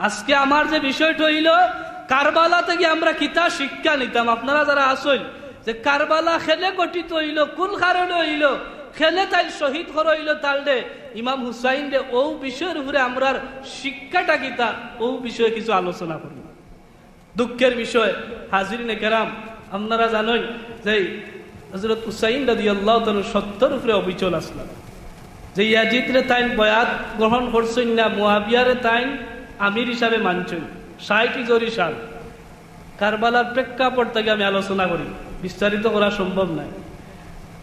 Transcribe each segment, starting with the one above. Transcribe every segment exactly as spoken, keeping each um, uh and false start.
আজকে আমার যে বিষয়টা অইলো, কারবালা থাকি আমরা কিতা শিক্ষা নিতাম? আপনারা যারা আছইন, যে কারবালা কেনে গঠিত অইলো, কুন কারণে অইলো, কেনে তাইন শহীদ করা অইলো তানরে, ইমাম হুসাইনরে, অউ বিষয়র উপরে আমরার শিক্ষাটা কিতা, অউ বিষয়ে কিছু আলোচনা করি। দুঃখের বিষয়, হাজিরিনে কেরাম, আপনারা জানইন যে হযরত হুসাইন রাদিয়াল্লাহু তাআলা সত্যর উপরে অবিচল আছলা। যে ইয়াজিদরে তাইন বয়াত গ্রহণ করছইন না, মুয়াবিয়ারে তাইন আমির হিসাবে মানছইন। ষাইট হিজরি সাল, কারবালার প্রেক্ষাপট থাকি আমি আলোচনা করি, বিস্তারিত করা সম্ভব নায়।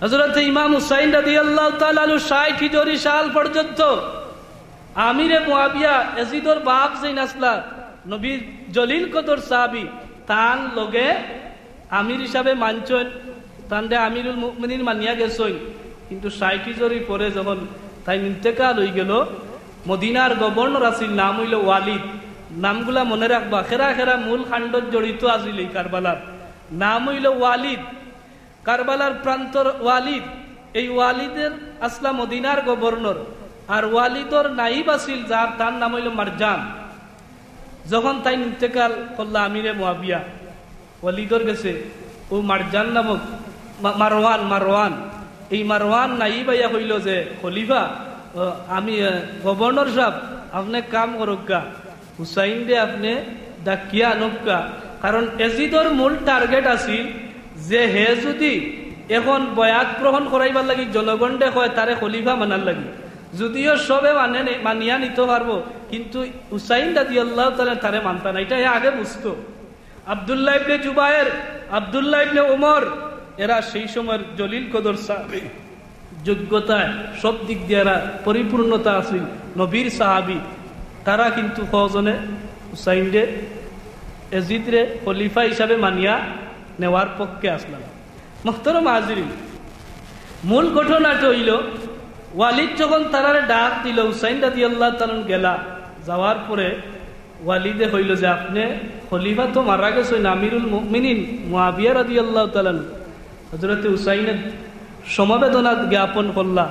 হযরতে ইমাম হুসাইন রাদিয়াল্লাহু তাআলা আনহু ষাইট হিজরি সাল পর্যন্ত আমিরে মুয়াবিয়া, এজিদর বাপ যেইন আছলা, নবীর জলিল কদর সাহাবী, তান লগে আমির হিসাবে মানছইন, তানরে আমিরুল মুমিনিন মানিয়া গেছইন। কিন্তু ষাইট হিজরি পরে যখন তাইন ইন্তেকাল অইগেলো, মদিনার গভর্নর আছিল, নাম অইলো ওয়ালিদ। নামগুলা মনে রাখবা, কেরা কেরা মূল কাণ্ডত জড়িত আছিল এই কারবালার। নাম অইলো ওয়ালিদ, কারবালার প্রান্তর ওয়ালিদ। এই ওয়ালিদর আছলা মদিনার গভর্নর, আর ওয়ালিদর নাইব আছিল যার, তার নাম অইলো মারজান। যখন তাইন ইন্তেকাল করলা আমিরে মুয়াবিয়া, ওয়ালিদর গেছে, অউ মারজান নামক মা-, মারওয়ান, মারওয়ান, এই মারওয়ান নাইব আইয়া কইলো যে, "খলিফা, ও, আমি, এ, গভর্নর সাব, আপনে কাম করউক্কা, হুসাইনরে আপনে ডাকিয়া আনউক্কা।" কারণ এজিদর মূল টার্গেট আছিল যে হে যুদি এখন বয়াত গ্রহণ করাইবার লাগি জনগণরে কয়, তারে খলিফা মানার লাগি, যুদিও সবে মানে নে-, মানিয়া নিতো পারবো, কিন্তু হুসাইন রাদিয়াল্লাহু তাআলা তারে মানতা না, ইটা হে আগে বুঝতো। আব্দুল্লাহ ইবনে জুবায়ের, আব্দুল্লাহ ইবনে ওমর, এরা সেই সময়র জলিল কদর সাহাবী, যোগ্যতায় সব দিক দিয়া এরা পরিপূর্ণতা আছিল, নবীর সাহাবী। তারা কিন্তু কয়জনে হুসাইনরে, এজিদরে খলিফা হিসাবে মানিয়া নেওয়ার পক্ষে আছলা না। মুহতারাম হাজিরিন, মূল ঘটনাটা অইলো, ওয়ালিদ যখন তারারে ডাক দিলো, হুসাইন রাদিয়াল্লাহু তাআলা আনহু গেলা, যাওয়ার পরে ওয়ালিদে কইলো যে, "আপনে খলিফা তো মারা গেছইন, আমিরুল মুমিনিন মুয়াবিয়া রাদিয়াল্লাহু তাআলা আনহু।" হযরতে হুসাইনে সমবেদনা জ্ঞাপন করলা।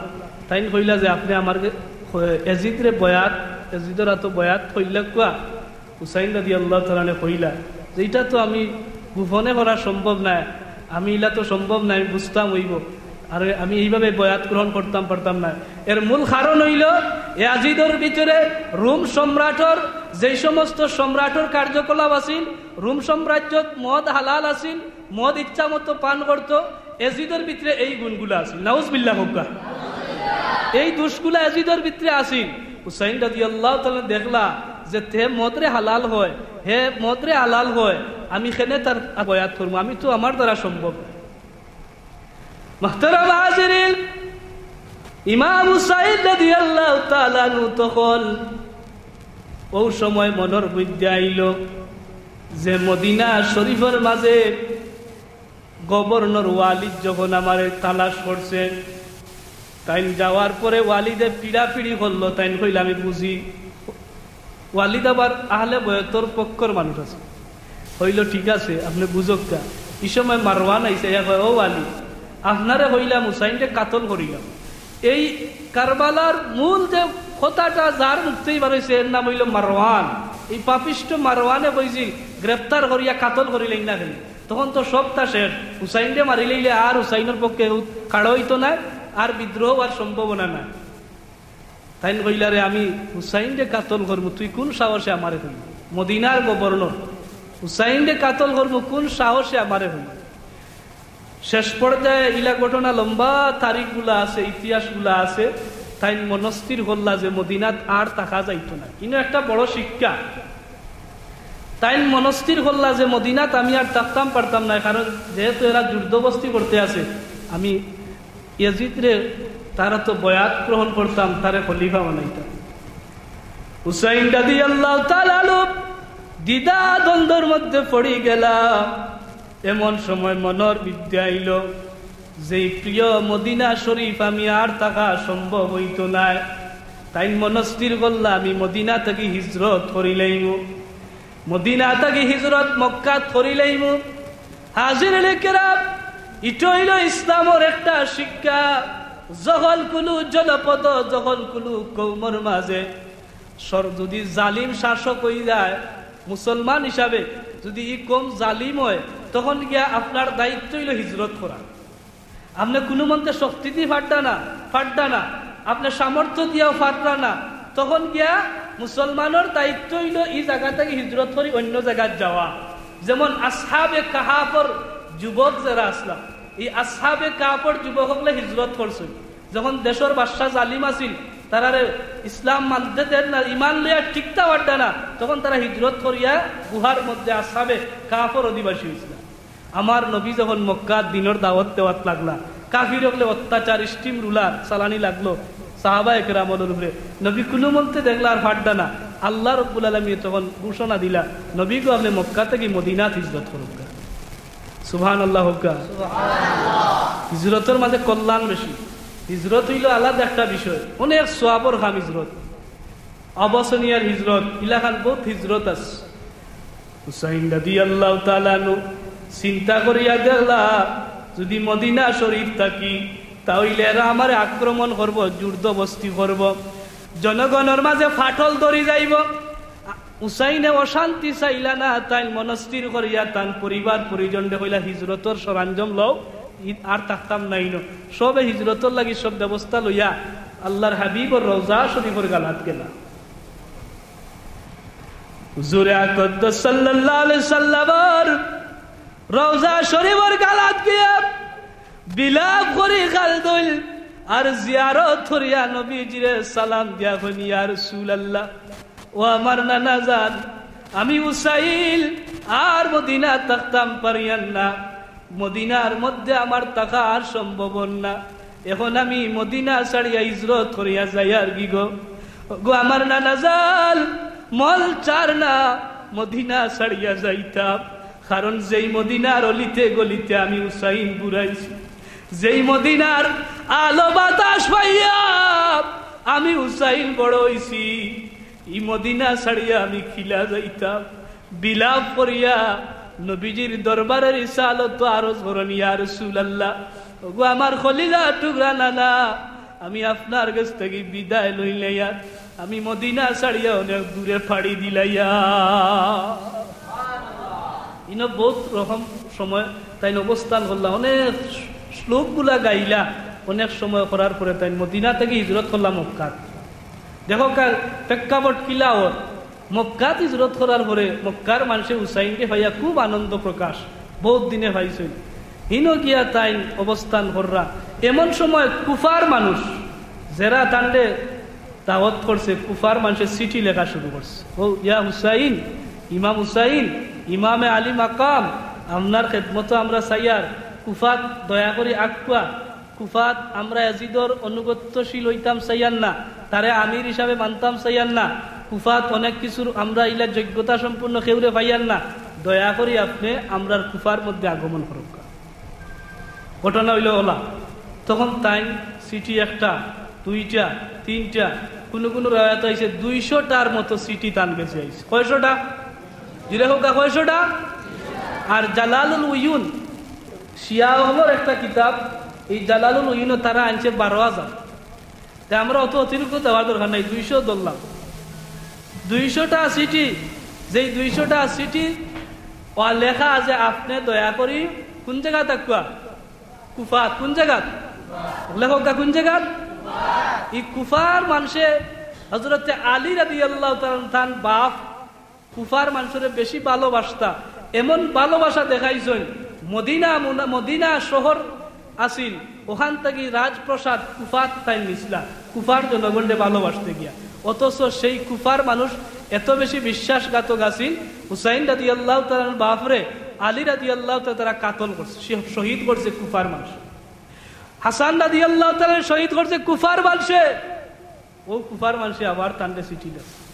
তাইন কইলা যে, "আপনে আমার গে-, এজিদরে বয়াত, এজিদর আতো বয়াত কইলাউক্কা।" হুসাইন রাদিয়াল্লাহু তাআলা আনহু কইলা যে, "ইটা তো আমি গোপনে করা সম্ভব নায়, আমি ইলা তো সম্ভব নায়, আমি বুঝতাম অইবো, আর আমি এইভাবে বয়াত গ্রহণ করতাম পারতাম নায়।" এর মূল কারণ অইলো, এজিদর ভিতরে রোম সম্রাটর যেই সমস্ত সম্রাটর কার্যকলাপ আছিল, রোম সাম্রাজ্যত মদ হালাল আছিল, মদ ইচ্ছা মতো পান করতো, এজিদর ভিতরে এই গুণগুলা আছিল। নাউজুবিল্লাহ কউক্কা। এই দোষগুলা এজিদর ভিতরে আছিল। হুসাইন রাদিয়াল্লাহু তাআলা আনহু দেখলা যে তে মদরে হালাল কয়, হে মদরে হালাল কয়, আমি কেনে তার বয়াত করমু, আমি তো আমার দ্বারা সম্ভব নায়। মুহতারাম হাজিরিন, ইমাম হুসাইন রাদিয়াল্লাহু তাআলা আনহু তখন অউ সময় মনর মধ্যে আইলো যে মদিনা শরীফর মাঝে গভর্নর ওয়ালিদ যখন আমারে তালাশ করছে, তাইন যাওয়ার পরে ওয়ালিদে পিড়াপিড়ি করলো, তাইন কইলা, "আমি বুঝি।" ওয়ালিদ আবার আহলে বয়তর পক্ষর মানুষ আছিল। কইলো, "ঠিক আছে, আপনে বুঝউক্কা।" ই সময় মারওয়ান আইছে, ইয়া কয়, "ও ওয়ালিদ, আপনারে কইলাম হুসাইনরে কাতল করিলাম।" এই কারবালার মূল যে কথাটা যার মুখ থাকি বার অইছে, এর নাম অইলো মারওয়ান। এই পাপিষ্ট মারওয়ানে কইছিল, "গ্রেপ্তার করিয়া কাতল করিলাইন না কেনে?" তখন তো সবটা শেষ। হুসাইনরে মারিলাইলে আর হুসাইনর পক্ষে কেউ খাড়া অইতো নায়, আর বিদ্রোহ অওয়ার সম্ভাবনা নাই। তাইন কইলা, "রে, আমি হুসাইনরে কাতল করমু, তুই কুন সাহসে আমারে কইলি?" মদিনার গভর্নর, "হুসাইনরে কাতল করমু, কুন সাহসে আমারে কইলি?" শেষ পর্যায়ে ইলা ঘটনা লম্বা তারিখগুলা আছে, ইতিহাসগুলা আছে, তাইন মনস্থির করলা যে মদিনাত আর থাকা যাইতো না। ইনো একটা বড় শিক্ষা। তাইন মনস্থির করলা যে মদিনাত আমি আর থাকতাম পারতাম না, কারণ যেহেতু এরা জোরজবরদস্তি করতে আছে, আমি এজিদরে তার আতো বয়াত গ্রহণ করতাম, তারে খলিফা বানাইতাম। হুসাইন রাদিয়াল্লাহু তাআলা আনহু দ্বিধা দ্বন্দ্বর মধ্যে পড়ি গেলা। এমন সময় মনর মধ্যে আইলো যে প্রিয় মদিনা শরীফ আমি আর থাকা সম্ভব অইতো নায়। তাইন মনস্থির করলা, "আমি মদিনা থাকি হিজরত করিলাইমু, মদিনা থাকি হিজরত মক্কাত করিলাইমু।" হাজিরিনে কেরাম, ইটা অইলো ইসলামর একটা শিক্ষা। যখন কুনু জনপদ, যখন কুনু কওমর মাঝে সর-, যদি জালিম শাসক অই যায়, মুসলমান হিসাবে যদি ই কওম জালিম অয়, তখন গিয়া আপনার দায়িত্ব অইলো হিজরত করা। আপনে কুনু মন্তে শক্তি দি পাররা না, পাররা না, আপনে সামর্থ্য দিয়াও পাররা না, তখন গিয়া মুসলমানর দায়িত্ব অইলো ই জাগা থাকি হিজরত করি অইন্য জাগাত যাওয়া। যেমন আসহাবে কাহাফর যুবক যেরা আছলা, ই আসহাবে কাহাফর যুবক অকলে হিজরত করছইন। যখন দেশর বাদশা জালিম আছিল, তারারে ইসলাম মানতে দের না, ইমান লইয়া টিকতা পাররা না, তখন তারা হিজরত করিয়া গুহার মধ্যে আসহাবে কাহাফর অধিবাসী অইছলা। আমার নবী যখন মক্কাত দিনর দাওয়াত দেওয়াত লাগলা, কাফির অকলে অত্যাচার, স্টিম রুলার চালানি লাগলো সাহাবা একরামর উপরে। নবী কুনু মন্তে দেখলা আর পাররা না। আল্লাহ রব্বুল আলামিনে তখন ঘোষণা দিলা, "নবী গো, আপনে মক্কা থাকি মদিনাত হিজরত করউক্কা।" সুবহানাল্লাহ কউক্কা। হিজরতর মাঝে কল্যাণ বেশি। হিজরত অইলো আলাদা একটা বিষয়, অনেক সওয়াবর কাম হিজরত। আবাসনিয়ার হিজরত, ইলাখান বউত হিজরত আছে। হুসাইন রাদিয়াল্লাহু তাআলা আনহু চিন্তা করিয়া দেখলা, যদি মদিনা শরীফ থাকি, তা অইলে এরা আমারে আক্রমণ করবো, জোরজবস্তি করবো, জনগণর মাঝে ফাটল ধরি যাইবো। হুসাইনে অশান্তি চাইলা না, তাইন মনস্থির করিয়া তান পরিবার পরিজনরে কইলা, "হিজরতর সরঞ্জাম লও, ই-, আর থাকতাম নাইনো।" সবে হিজরতর লাগি সব ব্যবস্থা লইয়া আল্লাহর হাবিবর রওজা শরীফর গালাত গেলা। হুজুরে আকদস সাল্লাল্লাহু আলাইহি সাল্লামর রওজা শরীফর গালাত গিয়া বিলাপ করি কান্দইন, আর জিয়ারত করিয়া নবীজিরে সালাম দিয়া কইন, "ইয়া রাসূলুল্লাহ, ও আমার নানা জান, আমি হুসাইন আর মদিনা থাকতাম পারিয়ার না, মদিনার মধ্যে আমার থাকা আর সম্ভব না। এখন আমি মদিনা ছাড়িয়া হিজরত করিয়া যাইয়ার গি গো। গো আমার নানা জান, মন চার না মদিনা ছাড়িয়া যাইতাম, কারণ যেই মদিনার অলিতে গলিতে আমি হুসাইন ঘুরাইছি, যেই মদিনার আলো বাতাস পাইয়া আমি হুসাইন বড় অইছি, ই মদিনা ছাড়িয়া আমি কিলা যাইতাম।" বিলাপ করিয়া নবীজির দরবারে রিসালতো আরজ করইন, "ইয়া রাসূলুল্লাহ, ওগো আমার কলিজার টুকরা নানা, আমি আপনার গেছ থাকি বিদায় লইলাইয়ার, আমি মদিনা ছাড়িয়া অনেক দূরে পাড়ি দিলাইয়ার।" ইনো বউত রকম সময় তাইন অবস্থান করলা, অনেক শ্লোকগুলা গাইলা, অনেক সময় করার পরে তাইন মদিনা থাকি হিজরত করলা মক্কাত। দেখউক্কা প্রেক্ষাপট কিলা অর। মক্কাত হিজরত করার পরে মক্কার মানষে হুসাইনরে পাইয়া খুব আনন্দ প্রকাশ, বউত দিনে পাইছইন। হিনো গিয়া তাইন অবস্থান কররা। এমন সময় কুফার মানুষ, যেরা তানরে দাওয়াত করছে, কুফার মানষে চিঠি লেখা শুরু করছে, "ও ইয়া হুসাইন, ইমাম হুসাইন, ইমামে আলী মাকাম, আপনার খেদমতো আমরা চাইয়ার, কুফাত দয়া করি আউক্কা।" কুফাত আমরা ইয়াজিদর আনুগত্যশীল অইতাম চাইয়ার না, তারে আমির হিসাবে মানতাম চাইয়ার না। কুফাত অনেক কিছুর আমরা ইলা যোগ্যতা সম্পন্ন কেউরে পাইয়ার না। দয়া করি আপনে আমরার কুফার মধ্যে আগমন করউক্কা। ঘটনা অইলো অলা, তখন তাইন চিঠি একটা, দুইটা, তিনটা, কুনু কুনু রেওয়ায়েত আইছে দুইশোটার মতো চিঠি তান গেছে আইছে। কয়শোটা? জুরে কউক্কা, কয়শোটা? আর জালালুল উয়ুন, শিয়া অকলর একটা কিতাব, এই জালালুল উয়ুনো তারা আনছে বারো হাজার। তে আমরা অত অতিরিক্ত দেওয়ার দরকার নাই, দুইশো ধরলাম। দুইশোটা চিঠি, যেই দুইশোটা চিঠি অউ লেখা আছে, আপনে দয়া করি কুন জাগাত আউক্কা? কুফাত। কুন জাগাত? লেখউক্কা কুন জাগাত? ই কুফার মানষে হযরতে আলী রাদিয়াল্লাহু তাআলা আনহু তান বাপ কুফার মানষরে বেশি ভালোবাসতা, এমন ভালোবাসা দেখাইছইন। মদিনা মুনা-, মদিনা শহর আছিল, অখান থাকি রাজপ্রাসাদ কুফাত তাইন নিছলা, কুফার জনগণরে ভালোবাসতে গিয়া। অথচ সেই কুফার মানুষ এত বেশি বিশ্বাসঘাতক আছিল, হুসাইন রাদিয়াল্লাহু তাআলা আনহুর বাপরে, আলী রাদিয়াল্লাহু তাআলা তারা কাতল করছে, সে শহীদ করছে কুফার মানুষ। হাসান রাদিয়াল্লাহু তাআলা আনহু শহীদ করছে কুফার মানষে। অউ কুফার মানষে আবার তানরে চিঠি লেখছে।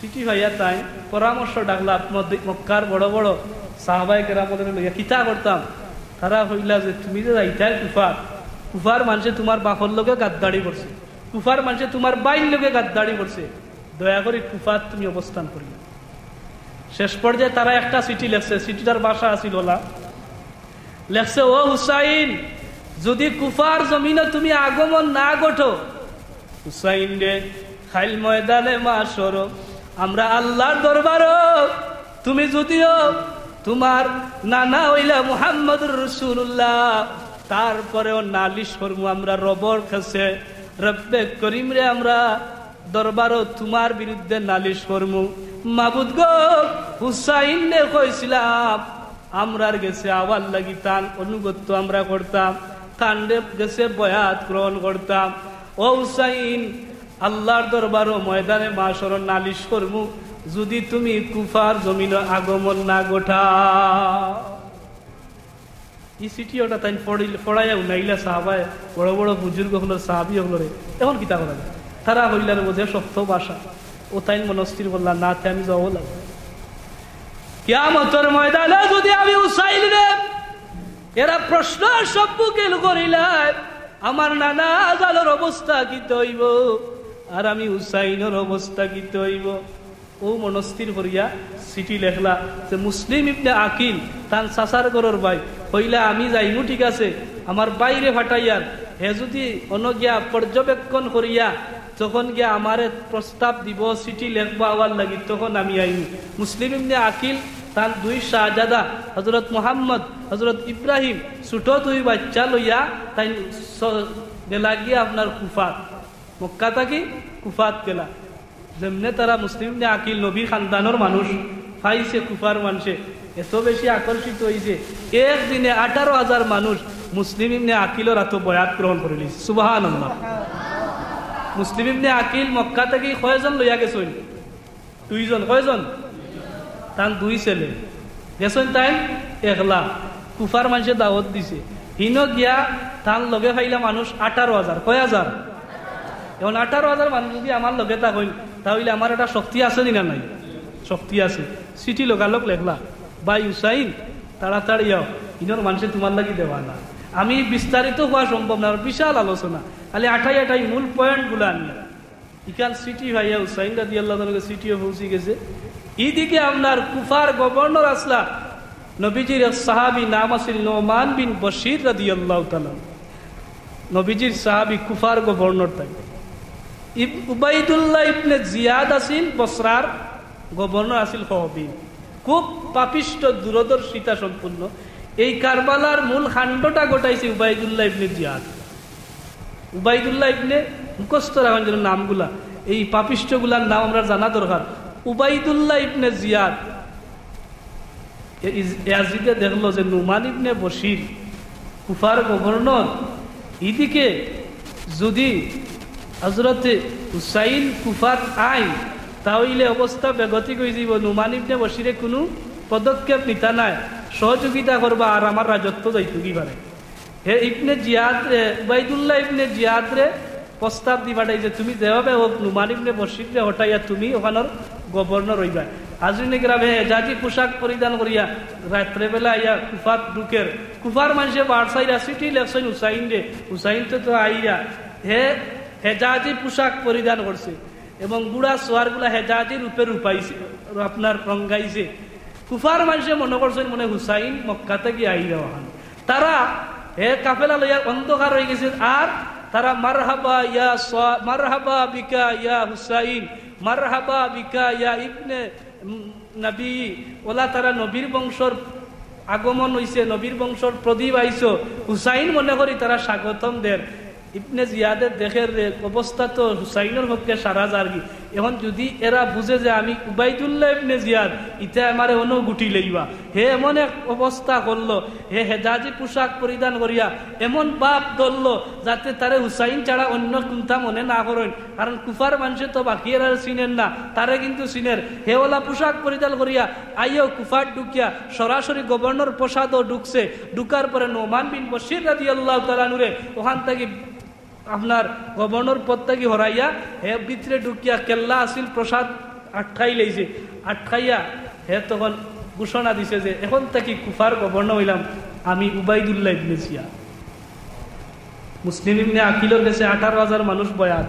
চিঠি পাইয়া তাইন পরামর্শ ডাকলা, মদ-, মক্কার বড় বড় সাহাবায়ে কেরামরে লইয়া কিতা করতাম? তারা কইলা যে, "তুমি যে যাইতায় কুফাত, কুফার মানষে তুমার বাপর লগে গাদ্দারি করছে, কুফার মানষে তুমার ভাইর লগে গাদ্দারি করছে, দয়া করি কুফাত তুমি অবস্থান করিও না।" শেষ পর্যায়ে তারা একটা চিঠি লেখছে, চিঠিটার ভাষা আছিল অলা, লেখছে, "ও হুসাইন, যদি কুফার জমিনো তুমি আগমন না ঘটাও, হুসাইনরে কাইল ময়দানে মাশর আমরা আল্লাহর দরবারো, তুমি যদিও তুমার নানা অইলা মুহাম্মদুর রাসূলুল্লাহ, তারপরেও নালিশ করমু আমরা রবর কাছে, রব্বে করিম রে, আমরা দরবারো তুমার বিরুদ্ধে নালিশ করমু। মাবুদ গো, হুসাইন রে কইছিলাম, আমরার গেছে আওয়ার লাগি তান অনুগত্য আমরা করতাম, তান গেছে বয়াত গ্রহণ করতাম। ও হুসাইন, আল্লাহর দরবারো ময়দানে মাশর নালিশ করমু, যুদি তুমি কুফার জমিনো আগমন না ঘটাও। ই চিঠি ওটা তাইন পড়িল-, পড়াইয়া উনাইলা সাহাবায়, বড় বড় বুজুর্গ অকলর, সাহাবি অকলরে। এখন কিতা করা যায়? তারা কইলা রে, বুঝে শক্ত ভাষা, ও তাইন মনস্থির করলা, না, তে আমি যাওয়া লাগবো। কিয়ামতর ময়দানে যুদি আমি হুসাইন রে, এরা প্রশ্ন সম্মুখীন করিলায়, আমার নানা আজালর অবস্থা কিতা অইবো, আর আমি হুসাইনর অবস্থা কিতা অইবো? ও মনস্থির করিয়া চিঠি লেখলা যে মুসলিম ইবনে আকিল, তান চাচার ঘরর ভাই, কইলা, আমি যাইমু, ঠিক আছে, আমার ভাইরে ফাটাইয়ার, হে যুদি অনো গিয়া পর্যবেক্ষণ করিয়া যখন গিয়া আমারে প্রস্তাব দিবো, চিঠি লেখবো আওয়ার লাগি, তখন আমি আইমু। মুসলিম ইবনে আকিল তান দুই শাহজাদা হযরত মুহাম্মদ, হযরত ইব্রাহিম, ছোট দুই বাইচ্চা লইয়া তাইন স-, গেলা গিয়া আপনার কুফাত, মক্কা থাকি কুফাত গেলা। যেমনে তারা মুসলিম ইবনে আকিল নবীর খানদানর মানুষ পাইছে, কুফার মানষে এত বেশি আকর্ষিত অইছে, একদিনে আঠারো হাজার মানুষ মুসলিম ইবনে আকিলর আতো বয়াত গ্রহণ করিলিছে। সুবহানাল্লাহ। মুসলিম ইবনে আকিল মক্কা থাকি কয়জন লইয়া গেছইন? দুইজন। কয়জন? তান দুই ছেলে। গেছইন তাইন একলা। কুফার মানষে দাওয়াত দিছে। হিনো গিয়া তান লগে পাইলা মানুষ আঠারো হাজার। কয় হাজার? এখন আঠারো হাজার মানুষ যুদি আমার লগে থাকইন, তা অইলে আমার একটা শক্তি আছে নি না নাই? শক্তি আছে। চিঠি লগালগ লেখলা, ভাই হুসাইন, তাড়াতাড়ি আও, ইনোর মানষে তুমার লাগি দেওয়ানা। আমি বিস্তারিত কওয়া সম্ভব না, আর বিশাল আলোচনা, খালি আঠাই আঠাই মূল point গুলা আনিয়া। ইখান চিঠি পাইয়া হুসাইন রাদিয়াল্লাহু তাআলা আনহুর চিঠিও পৌঁছি গেছে। ইদিকে আপনার কুফার গভর্নর আছলা, নবীজির এক সাহাবী, নাম আছিল নোমান বিন বশির রাদিয়াল্লাহু তাআলা আনহু। নবীজির সাহাবী, কুফার গভর্নর তাইন। ইব-, উবাইদুল্লাহ ইবনে জিয়াদ আছিল বসরার গভর্নর, আছিল হবিন। খুব পাপিষ্ঠ, দূরদর্শিতা সম্পূর্ণ। এই কারবালার মূল কাণ্ডটা ঘটাইছে উবাইদুল্লাহ ইবনে জিয়াদ। উবাইদুল্লাহ ইবনে, মুখস্থ রাখইন যেন নামগুলা, এই পাপিষ্ঠগুলার নাম আমরার জানা দরকার। উবাইদুল্লাহ ইবনে জিয়াদ, এ ইজ-, ইয়াজিদে দেখলো যে নোমান ইবনে বশির, কুফার গভর্নর, ইদিকে যুদি হযরতে হুসাইন কুফাত আইন, তা অইলে অবস্থা বেগতিক অইযিবো। নোমান ইবনে বশিরে কুনু পদক্ষেপ নিতা নায়, সহযোগিতা করবা, আর আমার রাজত্ব যাইতোগি পারে। হে ইবনে জিয়াদরে, উবাইদুল্লাহ ইবনে জিয়াদরে প্রস্তাব দি পাঠাইছে, তুমি যেভাবে হোক নোমান ইবনে বশিররে হটাইয়া তুমি অখানর গভর্নর অইবায়। হাজিরিনে কেরাম, হে হেজাজি পোশাক পরিধান করিয়া রাত্রেবেলা আইয়া কুফাত ঢুকের। কুফার মানষে বারসাইরা চিঠি লেখছইন হুসাইনরে, হুসাইন তো, তো আইরা, হে হেজাজি পোশাক পরিধান করছে এবং ঘুড়া সোয়ারগুলা হেজাজি রূপে রূপাইছে, আপনার রঙ্গাইছে। কুফার মানষে মনো করছইন মনে হুসাইন মক্কা থাকি আইরা অখান। তারা হে কাফেলা লইয়া অন্ধকার অইগেছে, আর তারা মারহাবা ইয়া সা-, মারহাবা বিকা ইয়া হুসাইন, মারহাবা বিকা ইয়া ইবনে, উম, নবী, ওলা তারা নবীর বংশর আগমন অইছে, নবীর বংশর প্রদীপ আইছো, হুসাইন মনে করি তারা স্বাগতম দের। ইবনে জিয়াদে দেখের রে, অবস্থা তো হুসাইনর পক্ষে সারা যারগি। এখন যুদি এরা বুঝে যে আমি উবাইদুল্লাহ ইবনে জিয়াদ, ইতা আমারে অনো গুটি লইবা। হে এমন এক অবস্থা করলো, হে হেজাজি পোশাক পরিধান করিয়া এমন ভাব ধরলো, যাতে তারে হুসাইন ছাড়া অন্য কুন্তা মনে না করইন। কারণ কুফার মানষে তো বাকি এরারে চিনের না, তারে কিন্তু চিনের। হে ওলা পোশাক পরিধান করিয়া আইও কুফাত ঢুকিয়া সরাসরি গভর্নর প্রাসাদো ঢুকছে। ঢুকার পরে নোমান বিন বশির রাদিয়াল্লাহু তাআলা আনহুরে অখান থাকি আপনার গভর্নর পদ থাকি হরাইয়া হে ভিতরে ঢুকিয়া কেল্লা আছিল প্রাসাদ আটকাই লাইছে। আটকাইয়া হে তখন ঘোষণা দিছে যে এখন থাকি কুফার গভর্নর অইলাম আমি উবাইদুল্লাহ ইবনে জিয়াদ। মুসলিম ইবনে আকিলর গেছে আঠারো হাজার মানুষ বয়াত,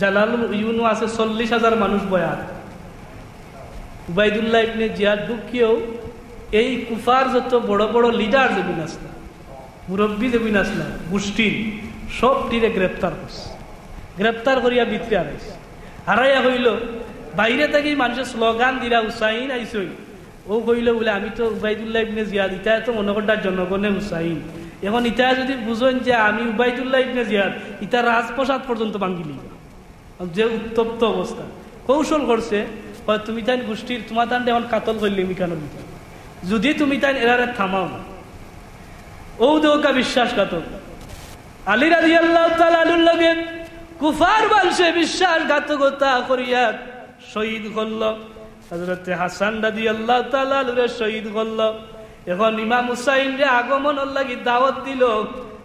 জালালুল উয়ুনও আছে চল্লিশ হাজার মানুষ বয়াত। উবাইদুল্লাহ ইবনে জিয়াদ ঢুকিয়াও এই কুফার যত বড় বড় লিডার যেগুন আছলা, মুরব্বি যেগুন আছলা, গোষ্ঠীর সবটিরে গ্রেপ্তার করছে। গ্রেপ্তার করিয়া ভিতরে হারাইছে। হারাইয়া কইল, বাইরে থাকি মানষে স্লোগান দিরা, "হুসাইন আইছইন।" ও কইল বুলে, "আমি তো উবাইদুল্লাহ ইবনে জিয়াদ, ইতায় তো মনো কররা জনগণে হুসাইন।" এখন ইতায় যদি বুঝইন যে আমি উবাইদুল্লাহ ইবনে জিয়াদ, ইতা রাজপ্রাসাদ পর্যন্ত ভাঙ্গিলিবা। যে উত্তপ্ত অবস্থা, কৌশল করছে, কয়, "তুমি তাইন গোষ্ঠীর, তুমাতানরে এখন কাতল করিলিমু ইখানর ভিতরে, যদি তুমি তাইন এরারে থামাও না।" ও দেউক্কা বিশ্বাসঘাতক। আলী রাদিয়াল্লাহু তাআলা আনহুর লগে কুফার মানষে বিশ্বাসঘাতকতা করিয়া শহীদ করল। হযরতে হাসান রাদিয়াল্লাহু তাআলা আনহুরে শহীদ করল। এখন ইমাম হুসাইনরে আগমনর লাগি দাওয়াত দিল।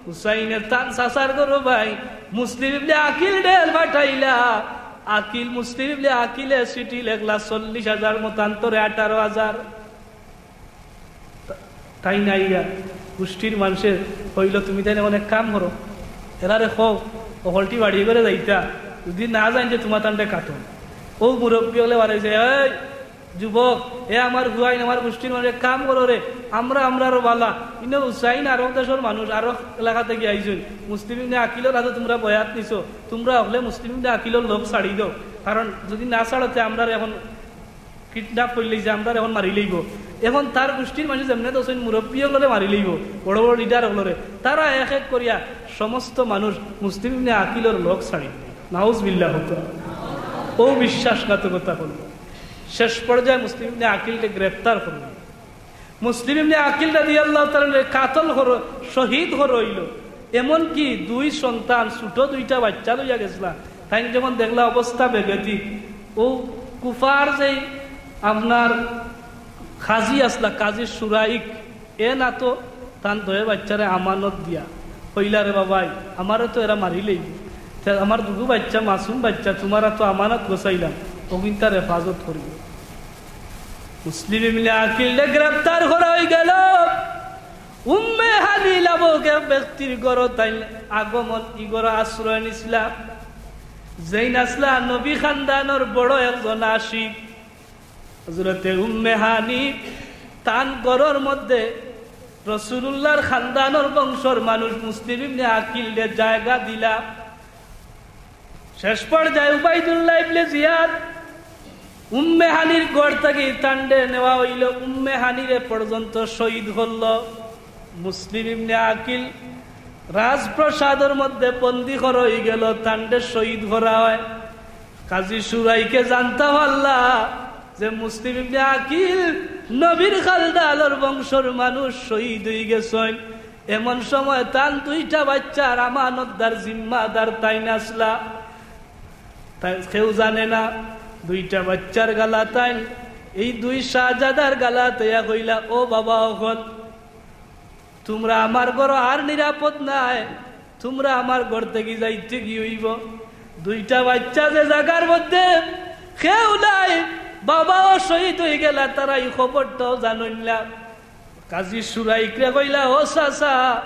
হুসাইনে তান চাচার ঘরর ভাই মুসলিম ইবনে আকিলরে পাঠাইলা। আকিল, মুসলিম ইবনে আকিলে চিঠি লেখলা চল্লিশ হাজার, মতান্তরে আঠারো হাজার। তাইন আইয়া গোষ্ঠীর মানষে কইল, "তুমি তাইন এখন এক কাম করো, এরারে কও, অকলটি বাড়ি করে যাইতা, যদি না যাইন যে তুমাতানরে কাটো।" ও মুরব্বি অকলে বাড়াইছে, "এই যুবক, এ আমার পুয়াইন, আমার গোষ্ঠীর মানুষ, এক কাম করো রে, আমরা, আমরারও বালা, ইনো হুসাইন আরব দেশর মানুষ, আরব এলাকা থাকি আইছইন, মুসলিম ইবনে আকিলর হাতো তুমরা বয়াত নিছো, তুমরা অকলে মুসলিম ইবনে আকিলর লগ ছাড়ি দেও, কারণ যদি না ছাড়ো তে আমরারে এখন কিডন্যাপ করিলিছে, আমরারে এখন মারিলাইবো।" এখন তার গোষ্ঠীর মানষে যেমনে তো আছইন, মুরব্বি অকলরে মারিলাইবো, বড় বড় লিডার অকলরে, তারা এক এক করিয়া সমস্ত মানুষ মুসলিম ইবনে আকিলর লগ ছাড়ি দিল। নাউজুবিল্লাহ। ও বিশ্বাসঘাতকতা করল। শেষ পর্যায়ে মুসলিম ইবনে আকিলরে গ্রেফতার করল। মুসলিম ইবনে আকিল রাদিয়াল্লাহু তাআলা আনহুরে কাতল কর-, শহীদ করা অইল। এমনকি দুই সন্তান, ছোট দুইটা বাচ্চা লইয়া গেছলা। তাইন যখন দেখলা অবস্থা বেগতিক, ও কুফার যেই আপনার কাজী আছলা, কাজী শুরাইক, এ না তো তান দুইও বাচ্চারে আমানত দিয়া কইলা, "রে বাবাই, আমারে তো এরা মারিলাইবো, তে আমার দুগু বাচ্চা, মাসুম বাচ্চা, তুমার তো আমানত গছাইলাম, অগুইনতার হেফাজত করিও।" মুসলিম ইবনে আকিলরে গ্রেফতার করা অইগেল। উম্মে হানি নামক এক ব্যক্তির ঘরো তাইন আগমন, ই ঘরো আশ্রয় নিছলা। যেইন আছলা নবী খানদানর বড় একজন আশিক। হযরতে উম্মে হানি তান ঘরর মধ্যে রাসূলুল্লাহর খানদানর বংশর মানুষ মুসলিম ইবনে আকিলরে জায়গা দিলা। শেষ পর্যায়ে উবাইদুল্লাহ ইবনে জিয়াদ উম্মে হানির ঘর থাকি তানরে নেওয়া অইল, উম্মে হানিরে পর্যন্ত শহীদ করল। মুসলিম ইবনে আকিল রাজপ্রাসাদর মধ্যে বন্দী করা অইগেল, তানরে শহীদ করা অয়। কাজী শুরাইকে জানতা পারলা যে মুসলিম ইবনে আকিল নবীর খানদানর বংশর মানুষ শহীদ অইগেছইন। এমন সময় তান দুইটা বাচ্চার আমানতদার, জিম্মাদার তাইন আছলা। তাই কেউ জানে না, দুইটা বাচ্চার গালাত তাইন, এই দুই শাহজাদার গালাত আইয়া কইলা, "ও বাবা অকল, তুমরা আমার ঘরো আর নিরাপদ নায়, তুমরা আমার ঘর থাকি যাইতে গি অইবো।" দুইটা বাচ্চা যে জাগার মধ্যে কেউ নাই, বাবাও শহীদ অইগেলা, তারা ই খবরটাও জানইন না। কাজী শুরাইকরে কইলা, "ও চাচা,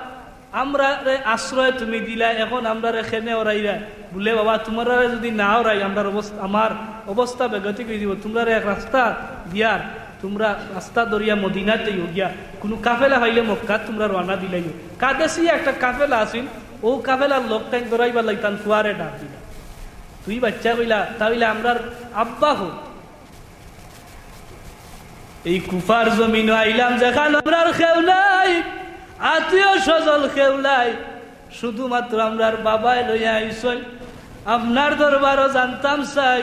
আমরারে আশ্রয় তুমি দিলা, এখন আমরারে কেনে হরাইরায়?" বুলে, "বাবা, তুমরারে যদি না হরাই, আমরার অবস্থা, আমার অবস্থা বেগতিক অইযিবো। তুমরারে এক রাস্তা দিয়ার, তুমরা রাস্তা ধরিয়া মদিনাত যাইও গিয়া, কুনু কাফেলা পাইলে মক্কাত তুমরা রওয়ানা দিলাইও।" কাদেসিয়া একটা কাফেলা আছিল, অউ কাফেলার লোক তাইন ধরাইবার লাগি তান ফুয়ারে ডাক দিলা। দুই বাচ্চায় কইলা, "তা অইলে আমরার আব্বা কই?" এই কুফার জমিনো আইলাম যেখান আমরার কেউ নাই, আত্মীয় স্বজন কেউ নাই, শুধুমাত্র আমরার বাবায় লইয়া আইছইন। আপনার দরবারো জানতাম চাই,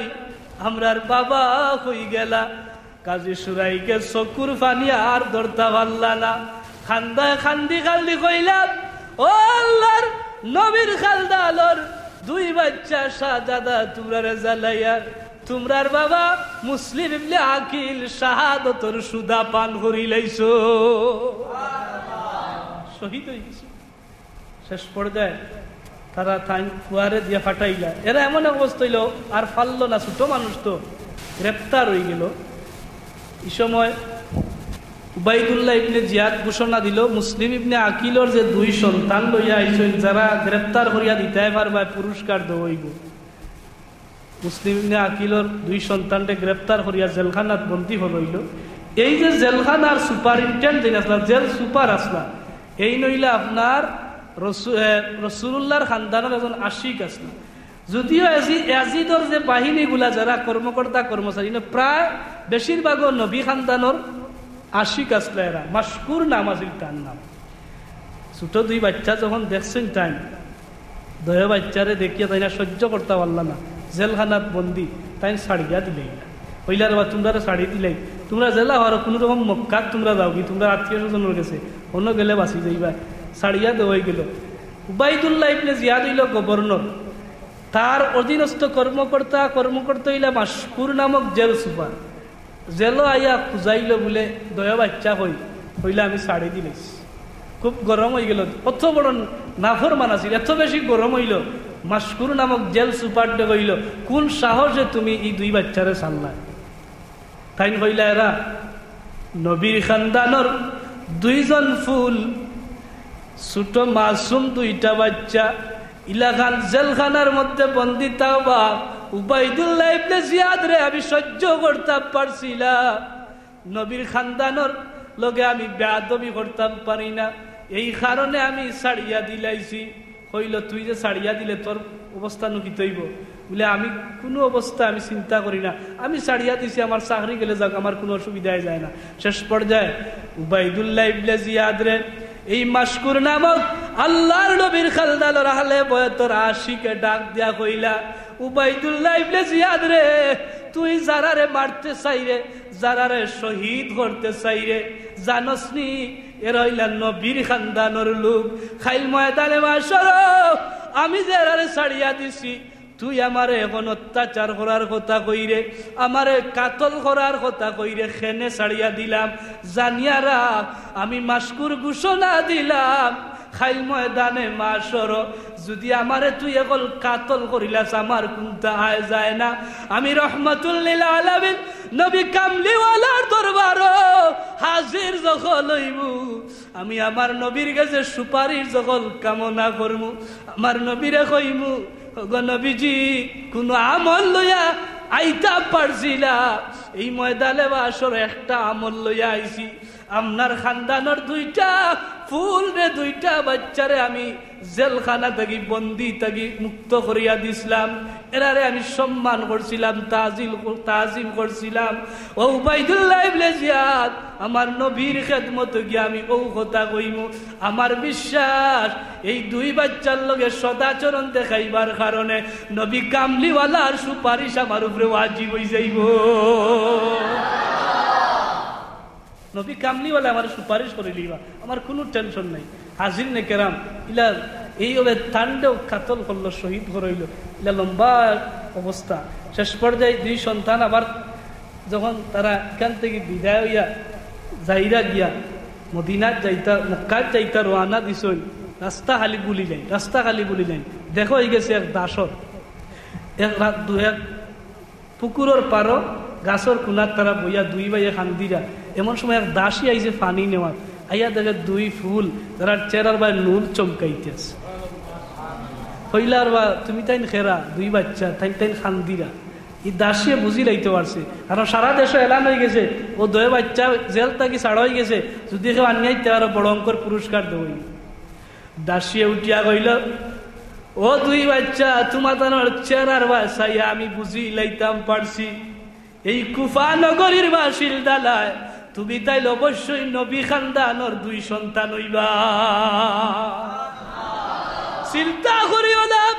আমরার বাবা কই গেলা? কাজী শুরাইকে চকুর পানি আর ধরতা পারলা না, কান্দায় কান্দি কান্দি কইলা, "ও আল্লাহর নবীর খানদানর দুই বাচ্চা শাহজাদা, তুমরারে জ্বালাইয়ার তুমরার বাবা মুসলিম ইবনে আকিল শাহাদতর সুধা পান করিলাইছো।" শহীদ অইগেছে। শেষ পর্যায়ে তারা তাইন ফুয়ারে দিয়া ফাটাইলা। এরা এমন এক অবস্থা অইলো, আর পারলো না, ছোট মানুষ তো, গ্রেপ্তার অইগেলো। ই সময় উবাইদুল্লাহ ইবনে জিয়াদ ঘোষণা দিলো, মুসলিম ইবনে আকিলর যে দুই সন্তান লইয়া আইছইন, যারা গ্রেপ্তার করিয়া দিতায় পারবায়, পুরস্কার দেওয়া অইবো। মুসলিম ইবনে আকিলর দুই সন্তানরে গ্রেপ্তার করিয়া জেলখানাত বন্দী করা অইলো। এই যে জেলখানার সুপারিনটেন্ডেন্ট আছলা, জেল সুপার আছলা, এইন অইলা আপনার রসু-, এ, রসুলুল্লাহর খানদানর একজন আশিক আছলা। যদিও এজি-, এজিদর যে বাহিনীগুলা, যারা কর্মকর্তা কর্মচারী, ইনো প্রায় বেশিরভাগও নবী খানদানর আশিক আছলা এরা, মাশকুর নাম আছিল তার নাম। ছোট দুই বাচ্চা যখন দেখছইন তাইন, দয়া বাচ্চারে দেখিয়া তাইন আর সহ্য করতা পারলা না, জেলখানাত বন্দি, তাইন ছাড়িয়া দিলাইলা। কইলা, "রে বা, তুমরারে ছাড়ি দিলাই, তুমরা যেলা পারো কুনু রকম মক্কাত তুমরা যাওগি, তুমরার আত্মীয় স্বজনর গেছে, অনো গেলে বাঁচি যাইবা।" ছাড়িয়া দেওয়াই গেল। উবাইদুল্লাহ ইবনে জিয়াদ অইলা গভর্নর, তার অধীনস্থ কর্মকর্তা, কর্মকর্তা অইলা মাশকুর নামক জেল সুপার। জেলো আইয়া খুজাইল বুলে, "দয়া বাচ্চা কই?" কইলা, "আমি ছাড়ি দিলাইছি।" খুব গরম অইগেল, অত বড় নাফরমান আছিল, এত বেশি গরম অইল। মাশকুর নামক জেল সুপাররে কইল, "কুন সাহসে তুমি ই দুই বাচ্চারে ছাড়লায়?" তাইন কইলা, "এরা নবীর খানদানর দুইজন ফুল, ছোট মাসুম দুইটা বাচ্চা, ইলাখান জেলখানার মধ্যে বন্দি থাকবা। উবাইদুল্লাহ ইবনে জিয়াদরে আমি সহ্য করতাম পারছি না, নবীর খানদানর লগে আমি বেয়াদবি করতাম পারি না, এই কারণে আমি ছাড়িয়া দিলাইছি।" কইল, "তুই যে ছাড়িয়া দিলে তোর অবস্থা নু কিতা অইবো?" বুলে, "আমি কুনু অবস্থা আমি চিন্তা করি না, আমি ছাড়িয়া দিছি, আমার চাকরি গেলে যাক, আমার কুনু অসুবিধায় যায় না।" শেষ পর্যায়ে উবাইদুল্লাহ ইবনে জিয়াদরে এই মাশকুর নামক আল্লাহর নবীর খানদানর আহলে বয়তর আশিকে ডাক দিয়া কইলা, "উবাইদুল্লাহ ইবনে জিয়াদরে, তুই যারারে মারতে চাইরে, যারারে শহীদ করতে চাইরে, জানোস নি, এরা অইলা নবীর খানদানর লোক। কাইল ময়দানে মাশরো আমি যে এরারে ছাড়িয়া দিছি, তুই আমারে এখন অত্যাচার করার কথা কইরে, আমারে কাতল করার কথা কইরে, কেনে ছাড়িয়া দিলাম, জানিয়া রাখ, আমি মাশকুর ঘোষণা দিলাম, কাইল ময়দানে মাশরো যুদি আমারে তুই এখন কাতল করিলাস, আমার কুন্তা আয় যায় না। আমি রহমাতুল লিল আলামিন নবী কামলিওয়ালার দরবারো হাজির যখন অইমু, আমি আমার নবীর গেছে সুপারিশ যখন কামনা করমু, আমার নবীরে কইমু, 'ওগো নবীজি, কুনু আমল লইয়া আইতাম পারছি না, এই ময়দানে মাশরো একটা আমল লইয়া আইছি। আপনার খানদানর দুইটা ফুলরে, দুইটা বাচ্চারে আমি জেলখানা থাকি, বন্দি থাকি মুক্ত করিয়া দিছলাম, এরারে আমি সম্মান করছিলাম, তাজিল, তাজিম করছিলাম। ও উবাইদুল্লাহ ইবনে জিয়াদ, আমার নবীর খেদমতো গিয়া আমি অউ কথা কইমু। আমার বিশ্বাস, এই দুই বাচ্চার লগে সদাচরণ দেখাইবার কারণে নবী কামলিওয়ালার সুপারিশ আমার উপরে ওয়াজিব অই যাইবো।'" নবী কামলিওয়ালা আমার সুপারিশ করি লিবা, আমার কুনু টেনশন নাই। হাজিরিনে কেরাম, ইলা এইভাবে তানরেও কাতল করলো, শহীদ করাইলো, ইলা লম্বা অবস্থা। শেষ পর্যায়ে দুই সন্তান আবার যখন তারা ইখান থাকি বিদায় অইয়া যাইরা গিয়া মদিনাত যাইতা, মক্কাত যাইতা রওয়ানা দিছইন, রাস্তা খালি গুলি লাইন, রাস্তা খালি গুলি লাইন। দেখা অইগেছে এক দাসর, এক রা-, দু-, এক পুকুরর পারো গাছর কুনাত তারা বইয়া দুই ভাইয়ে কান্দিরা। এমন সময় এক দাসী আইছে পানি নেওয়াত, আইয়া দেখে দুই ফুল, তারার চেহারার বায় নূর চমকাইতেছে। কইলা, "রে বা, তুমি তাইন কেরা?" দুই বাচ্চা, তাইন তাইন কান্দিরা। ই দাসীয়ে বুঝি লাইতে পারছে, কারণ সারা দেশো এলান অইগেছে, অউ দুই বাচ্চা জেল থাকি ছাড়া অইগেছে, যুদি কেউ আনিয়া আইতে পারো, বড় অঙ্কর পুরস্কার দেওয়া অইবো। দাসীয়ে উঠিয়া কইল, "ও দুই বাচ্চা, তুমাতানর চেহারার বায় চাইয়া আমি বুঝি লাইতাম পারছি, এই কুফা নগরীর বাসিন্দা নায়, তুমি তাইলে অবশ্যই নবী খানদানর দুই সন্তান অইবা। চিন্তা করিও না,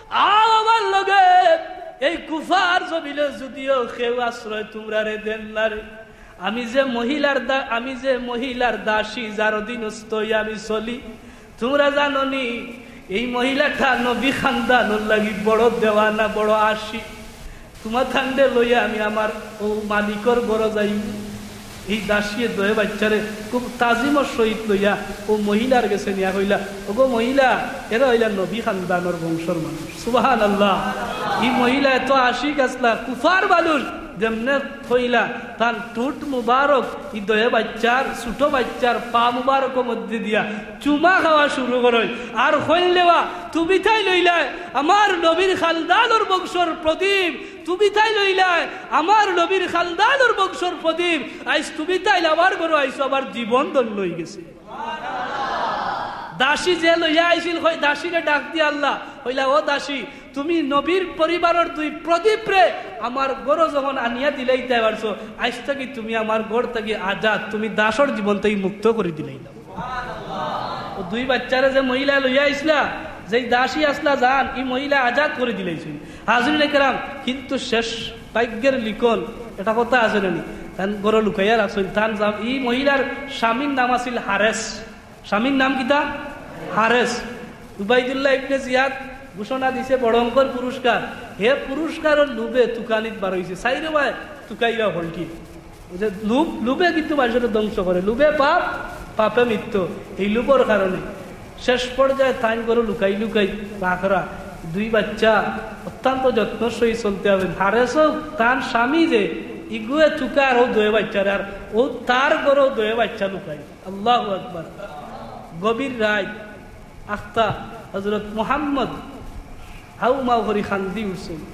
আও আমার লগে, এই কুফার জমিনে যুদিও কেউ আশ্রয় তুমরারে দেন না রে।" আমি যে মহিলার দা-, আমি যে মহিলার দাসী, যার অধীনস্থ অইয়া আমি চলি, তুমরা জানো নি, এই মহিলাটা নবী খানদানর লাগি বড় দেওয়ানা, বড় আশিক। তুমাতানরে লইয়া আমি আমার অউ মালিকর ঘরো যাইমু। এই দাসীয়ে দুই বাচ্চারে খুব তাজিমর সহিত লইয়া অউ মহিলার গেছে নিয়া কইলা, "ওগো মহিলা, এরা অইলা নবী খানদানর বংশর মানুষ।" সুবহানাল্লাহ। ই মহিলা এত আশিক আছলা, কুফার মানুষ, যেমনে থইলা, তান ঠুট মুবারক ই দুই বাচ্চার, ছোট বাচ্চার পা মুবারকর মধ্যে দিয়া চুমা খাওয়া শুরু করইন। আর কইল, "রে বা, তুমি তাইলে অইলায় আমার নবীর খানদানর বংশর প্রদীপ, তুমি তাইলে অইলায় আমার নবীর খানদানর বংশর প্রদীপ। আইজ তুমি তাইলে আমার ঘরো আইছো, আমার জীবন ধন্য অইগেছে।" দাসী যে লইয়া আইছিল, কই দাসীরে ডাক দিয়া আল্লাহ, কইলা, "ও দাসী, তুমি নবীর পরিবারর দুই প্রদীপরে আমার ঘরো যখন আনিয়া দিলাইতায় পারছো, আইজ থাকি তুমি আমার ঘর থাকি আজাদ, তুমি দাসর জীবন থাকি মুক্ত করি দিলাইলাও। অউ দুই বাইচ্চারে যে মহিলা লইয়া আইছলা, যেই দাসী আছলা যান, ই মহিলা আজাদ করি দিলাইছইন। হাজিরিনে কেরাম, কিন্তু শেষ ভাগ্যের লিখন, এটা কথা আছে না নি? তান ঘরো লুকাইয়া রাখছইন। তান জাম-, ই মহিলার স্বামীর নাম আছিল হারেস। স্বামীর নাম কিতা? হারেস। উবাইদুল্লাহ ইবনে জিয়াদ ঘোষণা দিছে ভয়ঙ্কর পুরস্কার। হে পুরস্কারর লোভে তুকানিত বারইছে। চাইরোবায় তুকাইয়া হলকি। অউ যে লোভ, লোভে কিন্তু মানুষরে ধ্বংস করে। লোভে পাপ, পাপে মৃত্যু। এই লোভর কারণে শেষ পর্যায়ে তাইন ঘরো লুকাই লুকাই রাখরা। দুই বাইচ্চা অত্যন্ত যত্নর সহিত চলতে হবে। হারেসও তান স্বামী যে ইগুয়ে তুকার অউ দুয়ে বাইচ্চারে, আর অউ তার ঘরো দুয়ে বাইচ্চা লুকাই। আল্লাহু আকবার। গভীর রাইত আখতা হযরত মুহাম্মদ হাউ মাউ করি কান্দি উঠছইন।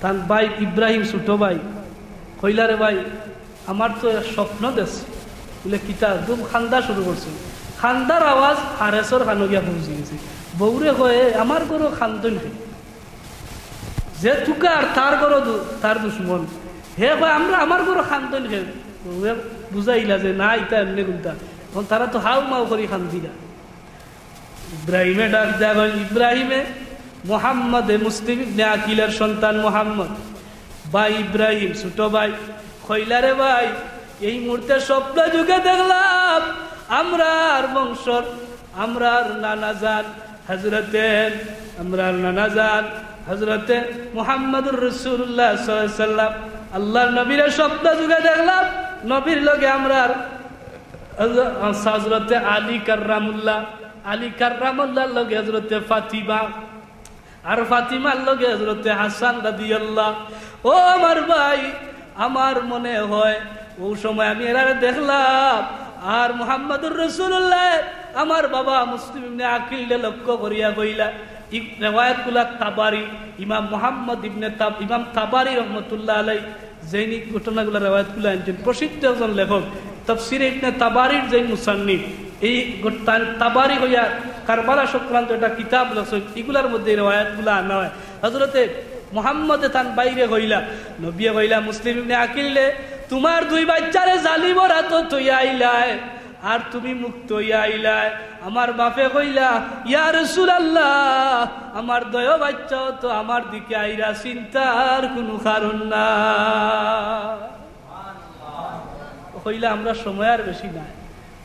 তান ভাই ইব্রাহিম, ছোট ভাই, কইলা, "রে ভাই, আমার তো এক স্বপ্ন দেখছি।" বলে, "কিতা?" দুম কান্দা শুরু করছে। কান্দার আওয়াজ হারেসর কানো গিয়া পৌঁছি গেছে। বউরে কয়, "এ, আমার ঘরো কান্দইন কে? যে তুকার, তার ঘরো দু-, তার দুশমন।" হে কয়, "আমরা, আমার ঘরো কান্দইন কে?" বউয়ে বুঝাইলা যে, "না, ইতা এমনে কুন্তা।" এখন তারা তো হাউ মাউ করি কান্দিরা। ইব্রাহিমে ডাক দেয়া কইন, ইব্রাহিমে, মোহাম্মদে মুসলিম ইবনে আকিলের সন্তান মোহাম্মদ, ভাই ইব্রাহিম, ছোট ভাই, কইলা, "রে ভাই, এই মুহূর্তে স্বপ্ন যুগে দেখলাম, আমরার বংশর, আমরার নানা জান হযরতে, আমরার নানা জান হযরতে মুহাম্মদুর রাসূলুল্লাহ সাল্লাল্লাহু আলাইহি ওয়াসাল্লাম, আল্লাহর নবীরে স্বপ্ন যুগে দেখলাম, নবীর লগে আমরার হযরতে আলী কাররামুল্লাহ, আলী কাররামুল্লাহর লগে হযরতে ফাতিমা, আর ফাতিমার লগে হযরতে হাসান রাদিয়াল্লাহ।" ও আমার ভাই, আমার মনে হয় অউ সময় আমি এরারে দেখলাম, আর মুহাম্মদুর রাসূলুল্লাহ আমার বাবা মুসলিম ইবনে আকিলরে লক্ষ্য করিয়া কইলা। ই রেওয়ায়াতগুলা তাবারি, ইমাম মুহাম্মদ ইবনে তাব-, ইমাম তাবারি রহমতুল্লাহ আলাই যেইন ই ঘটনাগুলা রেওয়ায়াতগুলা আনছইন, প্রসিদ্ধ একজন লেখক, তাফসিরে ইবনে তাবারির যেইন মুসান্নিফ, এই ঘটনা তাবারি হইয়া কারবালা সংক্রান্ত একটা কিতাব লেখছইন, ইগুলার মধ্যে এই রেওয়ায়াতগুলা আনা হয়। হযরতে মুহাম্মদে তান ভাইরে কইলা, নবিয়ে কইলা মুসলিম ইবনে আকিলরে, "তুমার দুই বাইচ্চারে জালিমর আতো থইয়া আইলায়, আর তুমি মুক্ত অইয়া আইলায়।" আমার বাপে কইলা, "ইয়া রাসূলুল্লাহ, আমার দুইও বাইচ্চাও তো আমার দিকে আইরা, চিন্তার কুনু কারণ না।" কইলা, "আমরা সময় আর বেশি নাই।"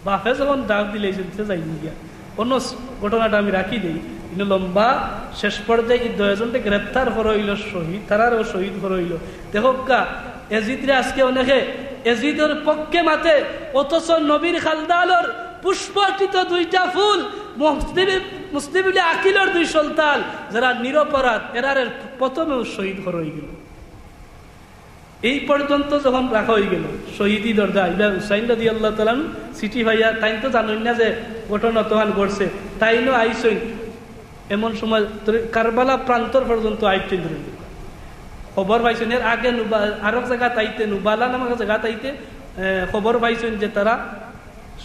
বাপে যখন ডাক দিলে, এই চিন্তা যাইনি গিয়া। অন্য স-, ঘটনাটা আমি রাখি দেই। ইনো লম্বা, শেষ পর্যায়ে এই দুইজনরে গ্রেপ্তার করা অইলো, শহীদ, তারারেও শহীদ করা অইলো। দেখউক্কা, এজিদরে আজকে অনেকে এজিদর পক্ষে মাতে, অথচ নবীর খান্দানর পুষ্পটিত দুইটা ফুল, মুসলিম, মুসলিম ইবনে আকিলর দুই সন্তান, যারা নিরপরাধ, এরারে প্রথমেউ শহীদ করা অইগেলো। এই পর্যন্ত যখন রাখা অইগেলো, শহীদি দরজা, ইলা হুসাইন রাদিয়াল্লাহু তাআলা আনহু চিঠি পাইয়া, তাইন তো জানইন না যে ঘটনা অতখান ঘটছে, তাইনও আইছইন। এমন সময় তরি-, কারবালা প্রান্তর পর্যন্ত আইছইন ধরি। খবর পাইছইন, এর আগে নুবা-, আরক জাগাত আইতে, নুবালা নামক জাগাত আইতে, এ, খবর পাইছইন যে তারা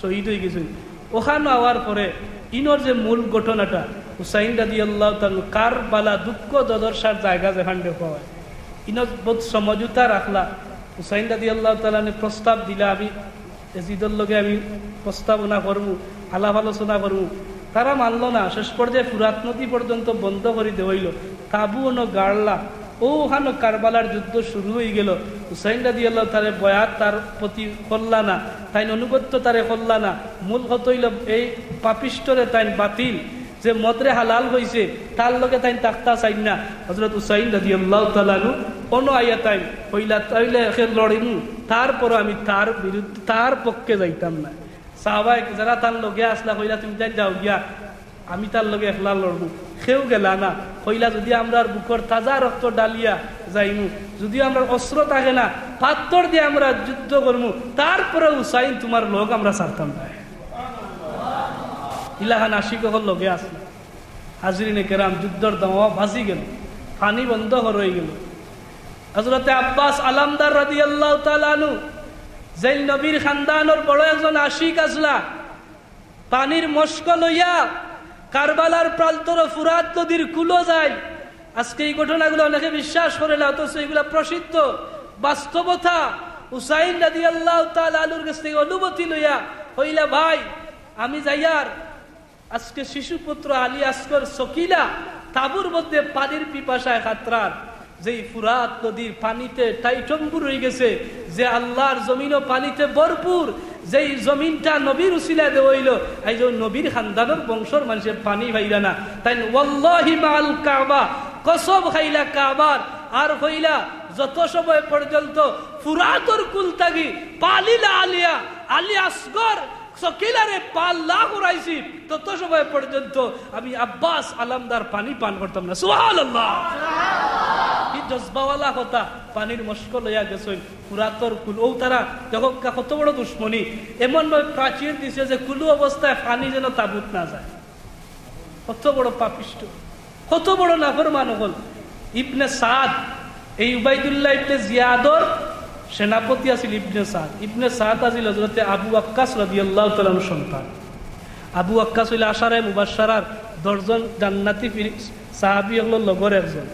শহীদ অইগেছইন। অখান আওয়ার পরে ইনোর যে মূল ঘটনাটা, হুসাইন রাদিয়াল্লাহু তাআলা আনহু কারবালা দুঃখ দুর্দশার জাগা যেখান দেখওয়া হয়, ইনো বউত সমঝোতা রাখলা। হুসাইন রাদিয়াল্লাহু তাআলা আনহু প্রস্তাব দিলা, "আমি এজিদর লগে আমি প্রস্তাবনা করমু, আলাপ আলোচনা করমু।" তারা মানলো না। শেষ পর্যায়ে ফুরাত নদী পর্যন্ত বন্ধ করি দেওয়াইলো, তাবু অনো গাড়লা। অউখানো কারবালার যুদ্ধ শুরু অইগেলো। হুসাইন রাদিয়াল্লাহু তাআলা বয়াত তার প্রতি করলা না, তাইন অনুগত্য তারে করলা না। মূল কথা অইলো এই পাপিষ্টরে তাইন বাতিল, যে মদরে হালাল কইছে, তার লগে তাইন থাকতা চাইন না। হযরত হুসাইন রাদিয়াল্লাহু তাআলা আনহু অনো আইয়া তাইন কইলা, "তাইলে একে লড়িমু, তারপরও আমি তার বিরুদ্ধে, তার পক্ষে যাইতাম না।" সাহাবায়ে যারা তার লগে আছলা কইলা, "তুমি তাইন যাও গিয়া, আমি তার লগে একলা লড়মু।" কেউ গেলা না। কইলা, "যুদি আমরার বুকর তাজা রক্ত ঢালিয়া যাইমু, যুদি আমরার অস্ত্র থাকে না, পাথর দিয়া আমরা যুদ্ধ করমু, তারপরে হুসাইন তুমার লগ আমরা ছাড়তাম না।" ইলাখান আশিক অকল লগে আছলা। হাজিরিনে কেরাম, যুদ্ধর দাওয়া বাজি গেলো, পানি বন্ধ করা অইগেলো। হযরতে আব্বাস আলমদার রাদিয়াল্লাহু তাআলা আনহু, যেইন নবীর খান্দানর বড় একজন আশিক আছলা, পানির মশক লইয়া কারবালার প্রান্তর ফুরাত নদীর কুলো যাইল। আজকে এই ঘটনাগুলো অনেকে বিশ্বাস করে না, অথচ এগুলা প্রসিদ্ধ বাস্তবতা। হুসাইন রাদিয়াল্লাহু তাআলা আনহুর কাছ থেকে অনুমতি লইয়া কইলা, "ভাই, আমি যাইয়ার।" আজকে শিশুপুত্র আলী আসগর সকিলা তাবুর মধ্যে পানির পিপাসায় কাতরার। যেই ফুরাত নদীর পানিতে টাইটম্বুর হয়ে গেছে, যে আল্লাহর জমিনও পানিতে ভরপুর, যেই জমিনটা নবীর উসিলায় দেওয়া হইল, এই যে নবীর খানদানর বংশর মানুষে পানি পাইলা না। তাইন ওয়াল্লাহি মাল কাবা, কসম খাইলা কাবার, আর কইলা, "যত সময় পর্যন্ত ফুরাতর কুল থাকি পালিলা আলিয়া, আলী আসগর সকিলারে পাল্লা করাইছি, তত সময় পর্যন্ত আমি আব্বাস আলমদার পানি পান করতাম না।" সুবহানাল্লাহ। কি জজবাওয়ালা কথা, পানির মশক লইয়া গেছইন ফুরাতর কুল। ও তারা দেখো কা-, কত বড় দুশ্মনী, এমন ভাবে প্রাচীর দিছে যে কুলু অবস্থায় পানি যেন তাবুত না যায়। কত বড় পাপিষ্ট, কত বড় নাফরমান হল। ইবনে সাদ, এই উবাইদুল্লাহ ইবনে জিয়াদর সেনাপতি আছিল ইবনে সাদ। ইবনে সাদ আছিল হযরতে আবু ওয়াক্কাস রাদিয়াল্লাহু তাআলা আনহুর সন্তান। আবু ওয়াক্কাস হইল আশারায়ে মুবাশশারার দশজন জান্নাতি ফিরি-, সাহাবী হকলর লগর একজন।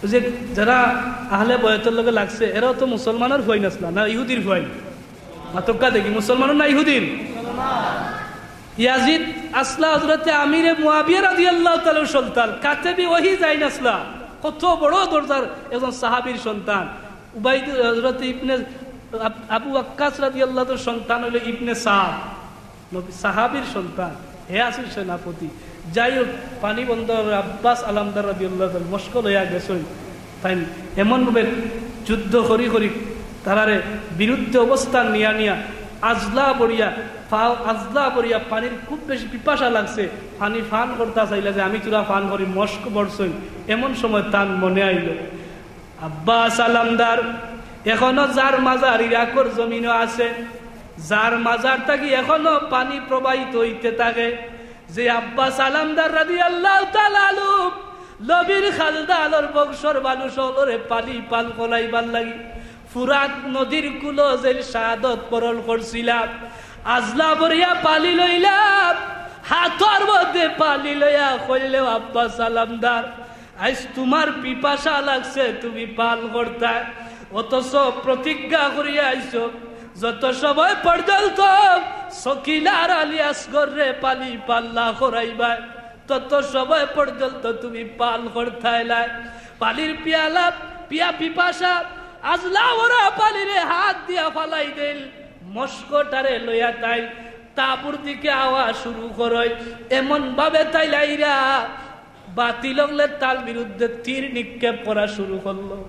ওই যে যারা আহলে বয়তর লগে লাগছে, এরাও তো মুসলমানর ফুয়াইন আছলা, না ইহুদির ফুয়াইন? মাতক্কা দেখি, মুসলমানর না ইহুদির? ইয়াজিদ আছলা হযরতে আমিরে মুয়াবিয়া রাদিয়াল্লাহু তাআলা আনহুর সন্তান, কাতেবি ওহী যাইন আছলা, কত বড় দরজার একজন সাহাবীর সন্তান। উবাইদ, হযরতে ইবনে আব-, আবু ওয়াক্কাস রাদিয়াল্লাহু তাআলার সন্তান হইল ইবনে সাদ, নবী সাহাবীর সন্তান, হে আছিল সেনাপতি। যাই হোক, পানি বন্দর আব্বাস আলমদার রাদিয়াল্লাহু তাআলা মশক লইয়া গেছইন। তাইন এমনভাবে যুদ্ধ করি করি তারারে বিরুদ্ধে অবস্থান নিয়া নিয়া আজলা বড়িয়া, পা-, আজলা বড়িয়া পানির খুব বেশি পিপাসা লাগছে, পানি পান করতা চাইলা যে আমি থুড়া পান করি, মশক ভরছইন। এমন সময় তান মনে আইল, আব্বাস আলমদার এখনো যার মাজার ইরাকর জমিনো আছে, যার মাজার থাকি এখনো পানি প্রবাহিত হইতে থাকে। যে আব্বাস আলমদার রাদিয়াল্লাহু তাআলা আনহু নবীর খানদানর বংশর মানুষ অকলরে পানি পান করাইবার লাগি ফুরাত নদীর কুলো যে শাহাদত বরণ করছিলা, আজলা বড়িয়া পানি লইলা, হাতর মধ্যে পানি লইয়া কইলে, "আব্বাস আলমদার, আইজ তুমার পিপাসা লাগছে, তুমি পান করতায়, অথচ প্রতিজ্ঞা করিয়া আইছো, যত সময় পর্যন্ত সকিলার আলী আসগররে পানি পাল্লা করাইবায়, তত সময় পর্যন্ত তুমি পান করতায় নায়।" পানির পিয়ালা, পিয়া পিপাসা, আজলা ওরা পানিরে হাত দিয়া ফালাই দিল, মশকটারে লইয়া তাইন তাবুর দিকে আওয়া শুরু করইন। এমন ভাবে তাইন আইরা বাতিল অকলে তার বিরুদ্ধে তীর নিক্ষেপ করা শুরু করলো।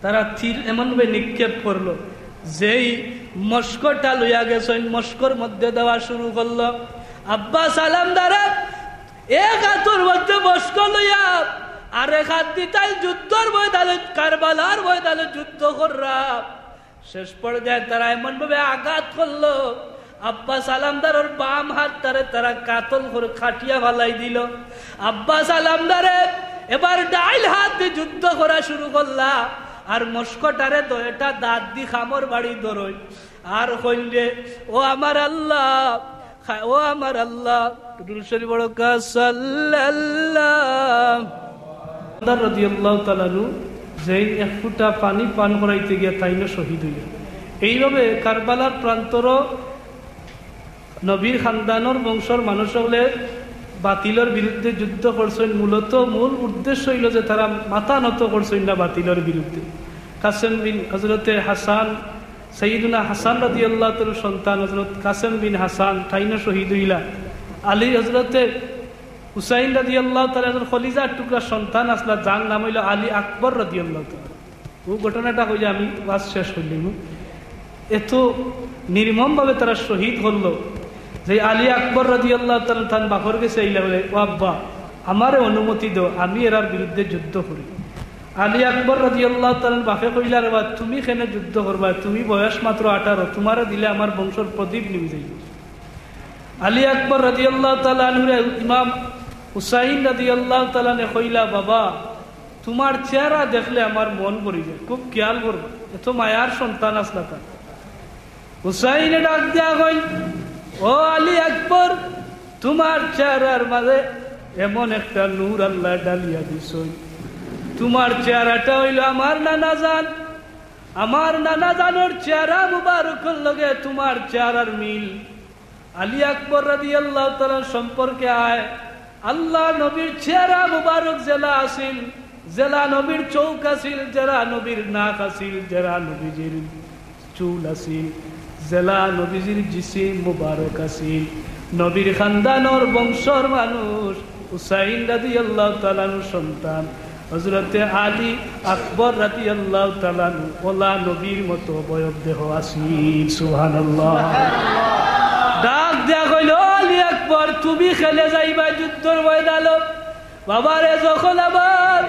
তারা তীর এমনভাবে নিক্ষেপ করলো, যেই মশকটা লইয়া গেছইন, মশকর মধ্যে দেওয়া শুরু করলো। আব্বাস আলমদারে এক হাতর মধ্যে মশক লইয়া, আর এক হাত দি তাইন যুদ্ধর ময়দানে, কারবালার ময়দানে যুদ্ধ কররা। শেষ পর্যায়ে তারা এমনভাবে আঘাত করলো, আব্বাস আলমদারর বাম হাতটারে তারা কাতল করি কাটিয়া ফালাই দিল। আব্বাস আলমদারে এবার ডাইন হাত দি যুদ্ধ করা শুরু করলা, আর মশকটারে দুইটা দাঁত দি কামড় বাড়ি ধরইন, আর কইন যে, "ও আমার আল্লাহ, খা-, ও আমার আল্লাহ।" দুরূদ শরীফ পড়ো কা, সাল্লাল্লাহ। আলী রাদিয়াল্লাহু তাআলা আনহু যেইন এক ফুটা পানি পান করাইতে গিয়া তাইনও শহীদ অইলা। এইভাবে কারবালার প্রান্তরও নবীর খানদানর বংশর মানুষ অকলে বাতিলর বিরুদ্ধে যুদ্ধ করছইন। মূলত মূল উদ্দেশ্য অইল যে তারা মাথা নত করছইন না বাতিলর বিরুদ্ধে। কাসেম বিন হযরতে হাসান, সাইয়্যিদুনা হাসান রাদিয়াল্লাহু তাআলার সন্তান হযরত কাসেম বিন হাসান, তাইনও শহীদ অইলা। আলী, হযরতে হুসাইন রাদিয়াল্লাহু তাআলা আনহুর কলিজার টুকরা সন্তান আছলা, যার নাম অইল আলী আকবর রাদিয়াল্লাহু তাআলা। ও ঘটনাটা কইয়া আমি ওয়াজ শেষ করলাম। এত নির্মমভাবে তারা শহীদ করলো যে আলী আকবর রাদিয়াল্লাহু তাআলা তান বাপর গেছে আইলা বলে, "ও আব্বা, আমারে অনুমতি দেও, আমি এরার বিরুদ্ধে যুদ্ধ করি।" আলী আকবর রাদিয়াল্লাহু তাআলা বাপে কইলা, "রে বা, তুমি কেনে যুদ্ধ করবা? তুমি বয়স মাত্র আঠারো, তুমারে দিলে আমার বংশর প্রদীপ নিভি যাইব।" আলী আকবর রাদিয়াল্লাহু তাআলা আনহুরে ইমাম হুসাইন রাদিয়াল্লাহু তাআলা আনহু কইলা, "বাবা, তুমার চেহারা দেখলে আমার মন ভরি যায়, খুব খেয়াল করবা, এত মায়ার সন্তান আছলা তার।" হুসাইনে ডাক দিয়া কইল, "ও আলী আকবর, তুমার চেহারার মাঝে এমন একটা নূর আল্লায় ঢালিয়া দিছইন। তুমার চেহারাটা অইলো আমার নানা জান, আমার নানা জানর চেহারা মুবারকর লগে তুমার চেহারার মিল। আলী আকবর রাদিয়াল্লাহু তাআলা সম্পর্কে আয়, আল্লার নবীর চেহারা মুবারক যেলা আছিল, যেলা নবীর চউখ আছিল, যেলা নবীর নাক আছিল, যেলা নবীজির চুল আছিল, যেলা নবীজির জিসিম মুবারক আছিল, নবীর খানদানর বংশর মানুষ, হুসাইন রাদিয়াল্লাহু তাআলা আনহুর সন্তান, হযরতে আলী আকবর রাদিয়াল্লাহু তাআলা আনহু, অলা নবীর মতো অবয়ব দেহ আছিল। সুবহানাল্লাহ। ডাক দিয়া কইল, "আলী আকবর, তুমি কেনে যাইবা যুদ্ধর ময়দানো?" বাবারে, যখন আমার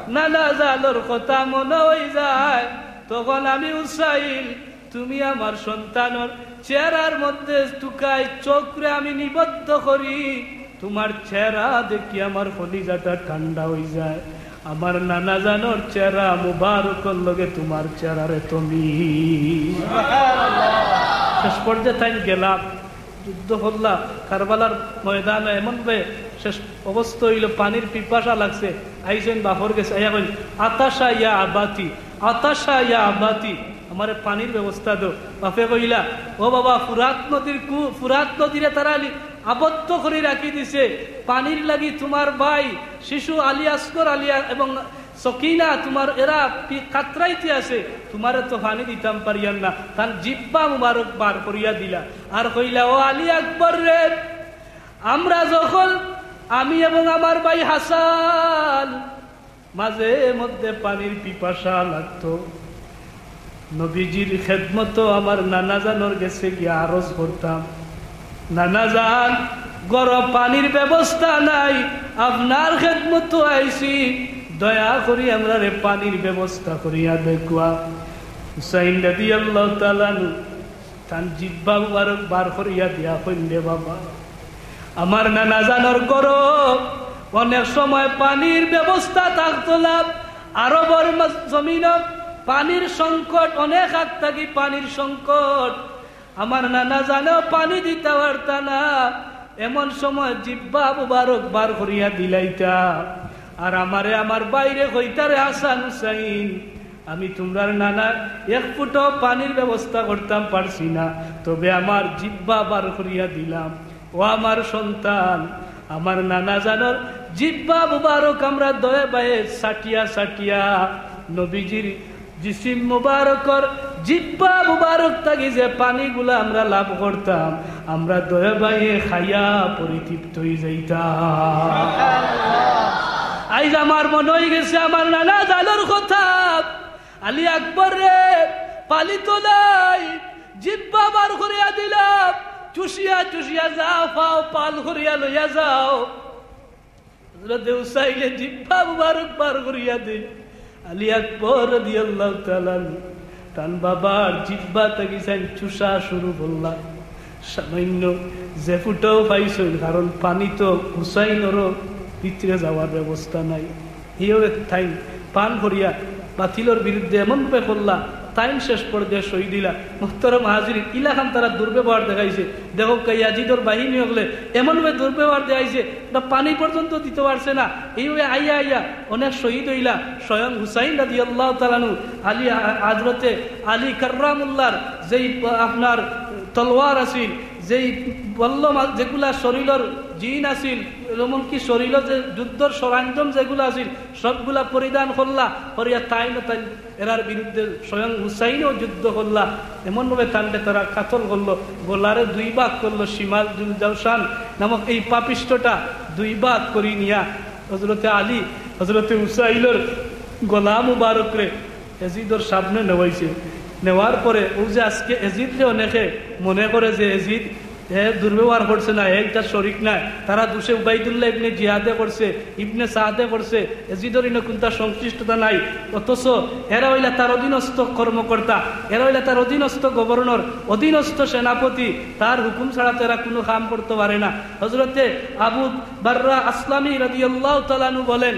নানা জানর কথা মনো অইযায়, তখন আমি হুসাইন, তুমি আমার সন্তানর চেহারার মধ্যে তুকাই চউখরে আমি নিবদ্ধ করি, তুমার চেহারা দেখি আমার কলিজাটা ঠান্ডা অইযায়। আমার নানা জানর চেহারা মুবারকর লগে তুমার চেহারার এত মিল। শেষ পর্যায়ে তাইন গেলা, যুদ্ধ করলা, কারবালার ময়দানো এমন ভাবে শেষ অবস্থা অইলো, পানির পিপাসা লাগছে, আইছইন বাফর গেছে, আইয়া কইন, "আতাশা ইয়া আবাতি, আতাশা ইয়া আবাতি, আমারে পানির ব্যবস্থা দেও।" বাফে কইলা, "ও বাবা, ফুরাত নদীর কু-, ফুরাত নদীরে তারা লি-, আবদ্ধ করি রাখি দিছে, পানির লাগি তুমার ভাই শিশু আলী আসগর আলী আ-, এবং সকিনা তুমার এরা পি-, কাতরাইতে আছে, তুমারে তো পানি দিতাম পারিয়ার না।" তান জিব্বা মুবারক বার করিয়া দিলা, আর কইলা, "ও আলী আকবর রে, আমরা যখন, আমি এবং আমার ভাই হাসান মাঝে মধ্যে পানির পিপাসা লাগতো, নবীজির খেদমতো আমার নানা জানর গেছে গিয়া আরজ করতাম, 'নানা জান, ঘরো পানির ব্যবস্থা নাই, আপনার খেদমতো আইছি, দয়া করি আমরারে পানির ব্যবস্থা করিয়া দেখুয়া।'" হুসাইন রাদিয়াল্লাহু তাআলা আনহু তান জিব্বা মুবারক বার করিয়া দিয়া কইন, "রে বাবা, আমার নানা জানর ঘরো অনেক সময় পানির ব্যবস্থা থাকতো না, আরবর মা-, জমিনো পানির সংকট, অনেক আগ থাকি পানির সংকট, আমার নানা জানো পানি দিতা পারতা না, এমন সময় জিব্বা মুবারক বার করিয়া দিলাইতা, আর আমারে আমার ভাইরে কইতা, 'রে হাসান হুসাইন, আমি তুমরার নানা এক ফুটো পানির ব্যবস্থা করতাম পারছি না, তবে আমার জিব্বা বার করিয়া দিলাম।'" ও আমার সন্তান, আমার নানা জানর জিব্বা মুবারক আমরা দয়ে বায়ে সাটিয়া সাটিয়া নবীজির জিসিম মুবারকর জিব্বা মুবারক থাকি যে পানিগুলা আমরা লাভ করতাম, আমরা দয়ে বায়ে খাইয়া পরিতৃপ্ত অই যাইতাম। আইজ আমার মনো অই গেছে আমার নানা জানর কথা। আলী আকবর রে, পানি তো নাই, জিব্বা বার করিয়া দিলাম, চুষিয়া চুষিয়া যা পাও পান করিয়া লইয়া যাও। হযরতে হুসাইনে জিব্বা মুবারক বার করিয়া দিল। আলী আকবর রাদিয়াল্লাহু তাআলা আনহু তান বাবার জিব্বা থাকি চাইন চুষা শুরু করলা। সামান্য যে ফুটাও পাইছইন, কারণ পানি তো হুসাইনরও ভিতরে যাওয়ার ব্যবস্থা নাই। হিও এক তাইন পান করিয়া বাতিলর বিরুদ্ধে এমন ভাবে করলা, তাইন শেষ পর্যায়ে শহীদ অইলা। মুহতারাম হাজিরিন, ইলাখান তারা দুর্ব্যবহার দেখাইছে। দেখউক্কা, ইয়াজিদর বাহিনী অকলে এমন ভাবে দুর্ব্যবহার দেখাইছে, ওটা পানি পর্যন্ত দিতে পারছে না। এইভাবে আইয়া আইয়া অনেক শহীদ অইলা। স্বয়ং হুসাইন রাদিয়াল্লাহু তাআলা আনহু, আলী, হযরতে আলী কাররামুল্লাহর যেই আপনার তলোয়ার আছিল, যেই বল্লম আ-, যেগুলা শরীলর জিন আছিল, এমনকি শরীলর যে যুদ্ধর সরঞ্জাম যেগুলা আছিল, সবগুলা পরিধান করলা, করিয়া তাইন তাইন এরার বিরুদ্ধে স্বয়ং হুসাইনও যুদ্ধ করলা। এমনভাবে তানরে তারা কাতল করলো, গলারে দুই ভাগ করলো। শিমাল জুলজাওশান নামক এই পাপিষ্ঠটা দুই ভাগ করি নিয়া হযরতে আলী, হযরতে হুসাইনর গলা মুবারকরে এজিদর সামনে নেওয়াইছে। নেওয়ার পরে অউ যে আজকে এজিদরে অনেকে মনে করে যে এজিদ হে দুর্ব্যবহার করছে না, হে ইটার শরিক নায়, তারা দুষে উবাইদুল্লাহ ইবনে জিয়াদে করছে, ইবনে সাদে করছে, এজিদর ইনো কুনতা সংশ্লিষ্টতা নাই। অথচ এরা অইলা তার অধীনস্থ কর্মকর্তা, এরা অইলা তার অধীনস্থ গভর্নর, অধীনস্থ সেনাপতি, তার হুকুম ছাড়া তো এরা কুনু কাম করতো পারে না। হযরতে আবু বাররা আসলামী রাদিয়াল্লাহু তাআলা আনহু বলেন,